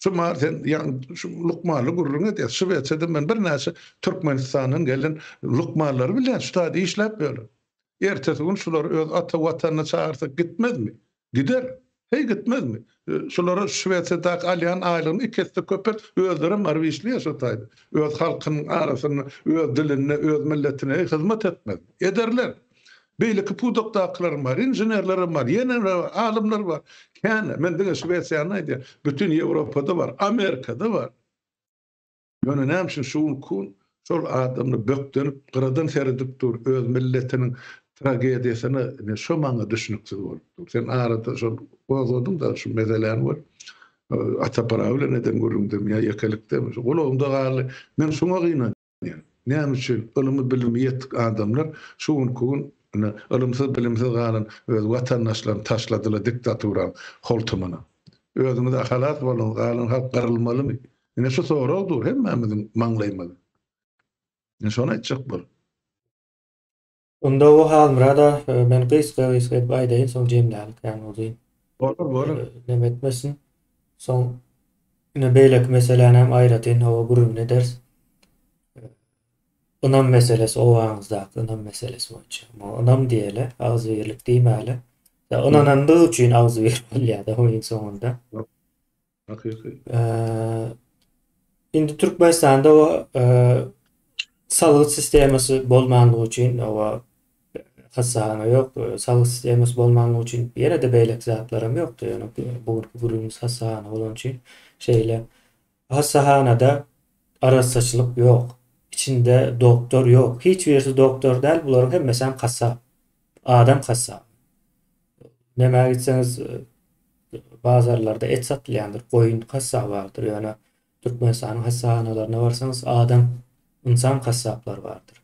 Şu mar sen ýaňy şu lukmanly gürrüň edýär. Şwesiýada men birnäçe Türkmenistandan gelen lukmanlary bilýän, şu taýda işläp ýörler. Ertesi gün şulary öz ata watanyna çagyrsak gitmezmi? Gider. Heý gitmezmi? Şulara Şwesiýadaky alýan aýlygyny iki esse köpelt, özlerem baryp işleýär şo taýda. Öz halkynyň arasynda, öz dilinde, öz milletine heý hyzmat etmezmi? Ederler. Beýleki pudakdakylaram bar, inženerlerem bar, ýene bar, alymlar bar. Kän. Men diňe Şwesiýany aýdýan. Bütin Ýewropada bar, Amerikada bar. Ýöne näme üçin şu günki gün şol adamlar bökdenip, gyradan seredip dur öz milletiniň tragediýasyna, ine şo maňa düşnüksiz bolup dur. Sen arada şol gozgadyň-da şu meseläni bir Ata Pyragy bilen eden gürrüňdemi ýa ýekelikdemi, şu gulagymda galdy. Men şoňa gynanýan. Näme üçin ylymy-bilimi ýetik adamlar şu günki gün ine ylymsyz-bilimsiz galan öz watandaşlaryny taşladylar diktaturaň holtumyna. Özüňiz-ä halas bolduňyz, galan halk gyrylmalymy? Ine şu sorag dur hemmämiziň maňlaýymyzda. Ine şony aýtjak bolup. Onda o Halmyrada men gysga gysga edip aýdaýyn soň jemlälik ýagny uzyn. Bolar bolar. Neme etmesin. Soň ine beýleki meseläni hem aýratyn hawa gürrüňini ederis. Ynam meselesi obaňyzdaky ynam meselesi boýunça. Muňa ynam diýeli, agzybirlik diýmäli. Ynanandygy üçin agzybir bolýar-da oýun soňunda. Hakyky. Indi Türkmenistanda o salgyt sistemasy bolmanlygy üçin o hassahana ýok, salgyt sistemasy bolmanlygy üçin ýene-de beýleki zatlaram ýokdy, ýöne bu günki gürrüňimiz hassahana bolany üçin şeýle. Hassahanada arassaçylyk ýok, içinde doktor ýok, hiç birisi doktor däl, bularyň hemmesem kassap, adam kassaby. Nämä gitseňiz bazarlarda et satylýandyr, goýun gassaby bardyr, ýöne Türkmenistanyň hassahanalaryna barsaňyz adam, ynsan gassaplary bardyr.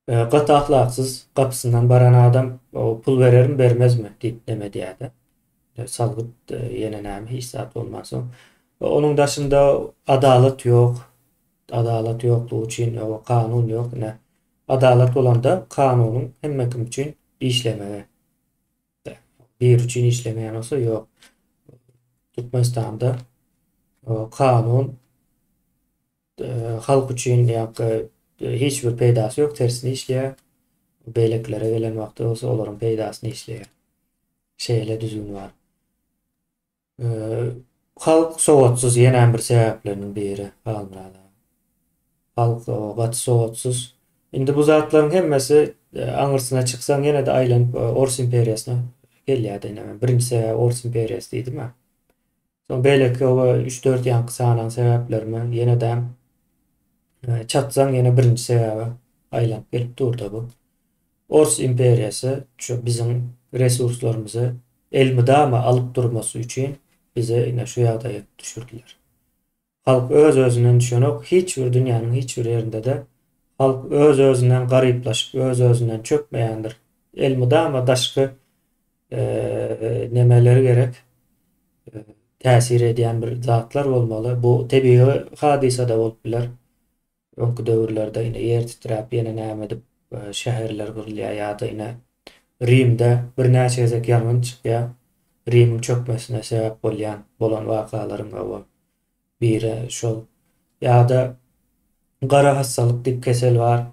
Gaty ahlaksyz, gapysyndan baran adam pul berermi, bermezmi diýip neme diýýär-de. Salgyt ýene näme hiç zat bolmansoň. Onuň daşynda adalat ýok. Adalat ýoklugy üçin kanun ýok. Ine, adalat bolanda kanunyň hemme kim üçin işlemegi. Biri üçin işlemeýän bolsa ýok. Türkmenistanda kanun halk üçin ýa-da hiç bir peýdasy ýok, tersine işleýär. Beýlekilere gelen wagty bolsa olaryň peýdasyna işleýär. Şeýle düzgün bar. Halk sowatsyz ýenäm bir sebäpleriniň biri Halmyrat aga. Halk gaty sowatsyz. Indi bu zatlaryň hemmesi aňyrsyna çyksaň ýene-de aýlanyp Ors imperiýasyna gelýärdi. Ine men birinji sebäbi Ors imperiýasy diýdim-ä. Soň beýleki oba üç-dört ýaňky sanan sebäplerime ýene-de çatsaň ýene birinji sebäbe aýlanyp gelip dur-da bu. Ors imperiýasy şu biziň resurslarymyzy elmydama alyp durmasy üçin bizi ine şu ýagdaýa düşürdiler. Halk öz-özünden düşenok, hiç bir dünýäniň hiç bir ýerinde-de halk öz-özünden garyplaşyp, öz-özünden çökmeýändir. Elmydama daşky nemeleri gerek, täsir edýän bir zatlar bolmaly. Bu tebigy hadysa-da bolup biler. Öňki döwürlerde ine ýer titräp ýene näme edip şäherler gyrylýar ýa-da ine Rimde birnäçe gezek ýangyn çykýar. Rimiň çökmesine sebäp bolýan bolan wakalaryň hawa biri şol. Ýa-da gara hassalyk diýip kesel bar.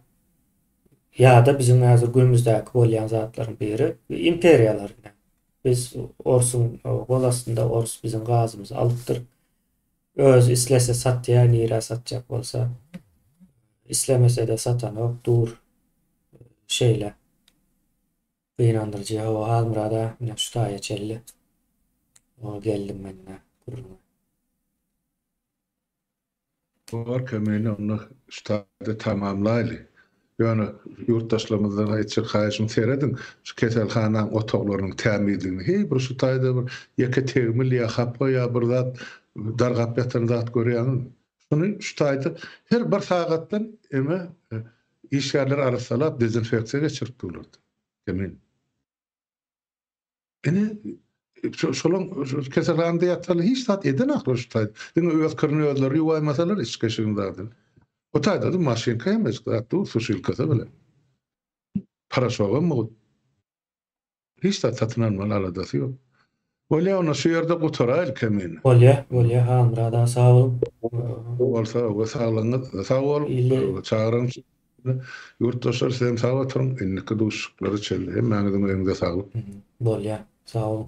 Ýa-da biziň häzir günümizdäki bolýan zatlaryň biri imperiýalar ine. Biz orsuň gol astynda ors biziň gazymyzy alypdyr. Özi islese satýar nirä satjak bolsa. Islemesede satanok dur. Şeýle. Gynandyryjy hawa Halmyrada ine şu taýa çelli. Oňa geldim men ine gürrüňe. Bor Kemine onda şu taýda tamamlaýly. Ýöne ýurtdaşlarymyzdan aýtjak haýyşym serediň şu keselhanaň otaglarynyň tämizligini. Heý bir şu taýda bir ýeke tegmil ýa hapa ýa bir zat dargap ýatan zat görýäňizmi? Şuny şu taýda her bir sagatdan eme işgärler arassalap dezinfeksiýa geçirip durlardy. Kemin. Ine, şolaň keselhanada ýatsalar hiç zat edenaklar şu taýda. Diňe öz kirini özleri ýuwaýmasalar içki eşigiň zadyny. O taýda-da maşynka hemmejik zat dur, suşilkasy bilen. Paraşogam mugt. Hiç zat satyn almaly aladasy ýok. Bolýa onda şu ýerde gutaraýyl kemini. Bolýa, bolýa Halmyrat aga sag boluň. Bolsa we saglygyňyz sag boluň. Çagyran üçin Ýurtdaşlar sizem sag oturyň indiki duşuşyklara çenli hemmäňiziň öýüňize saglyk. Bolýa sag boluň.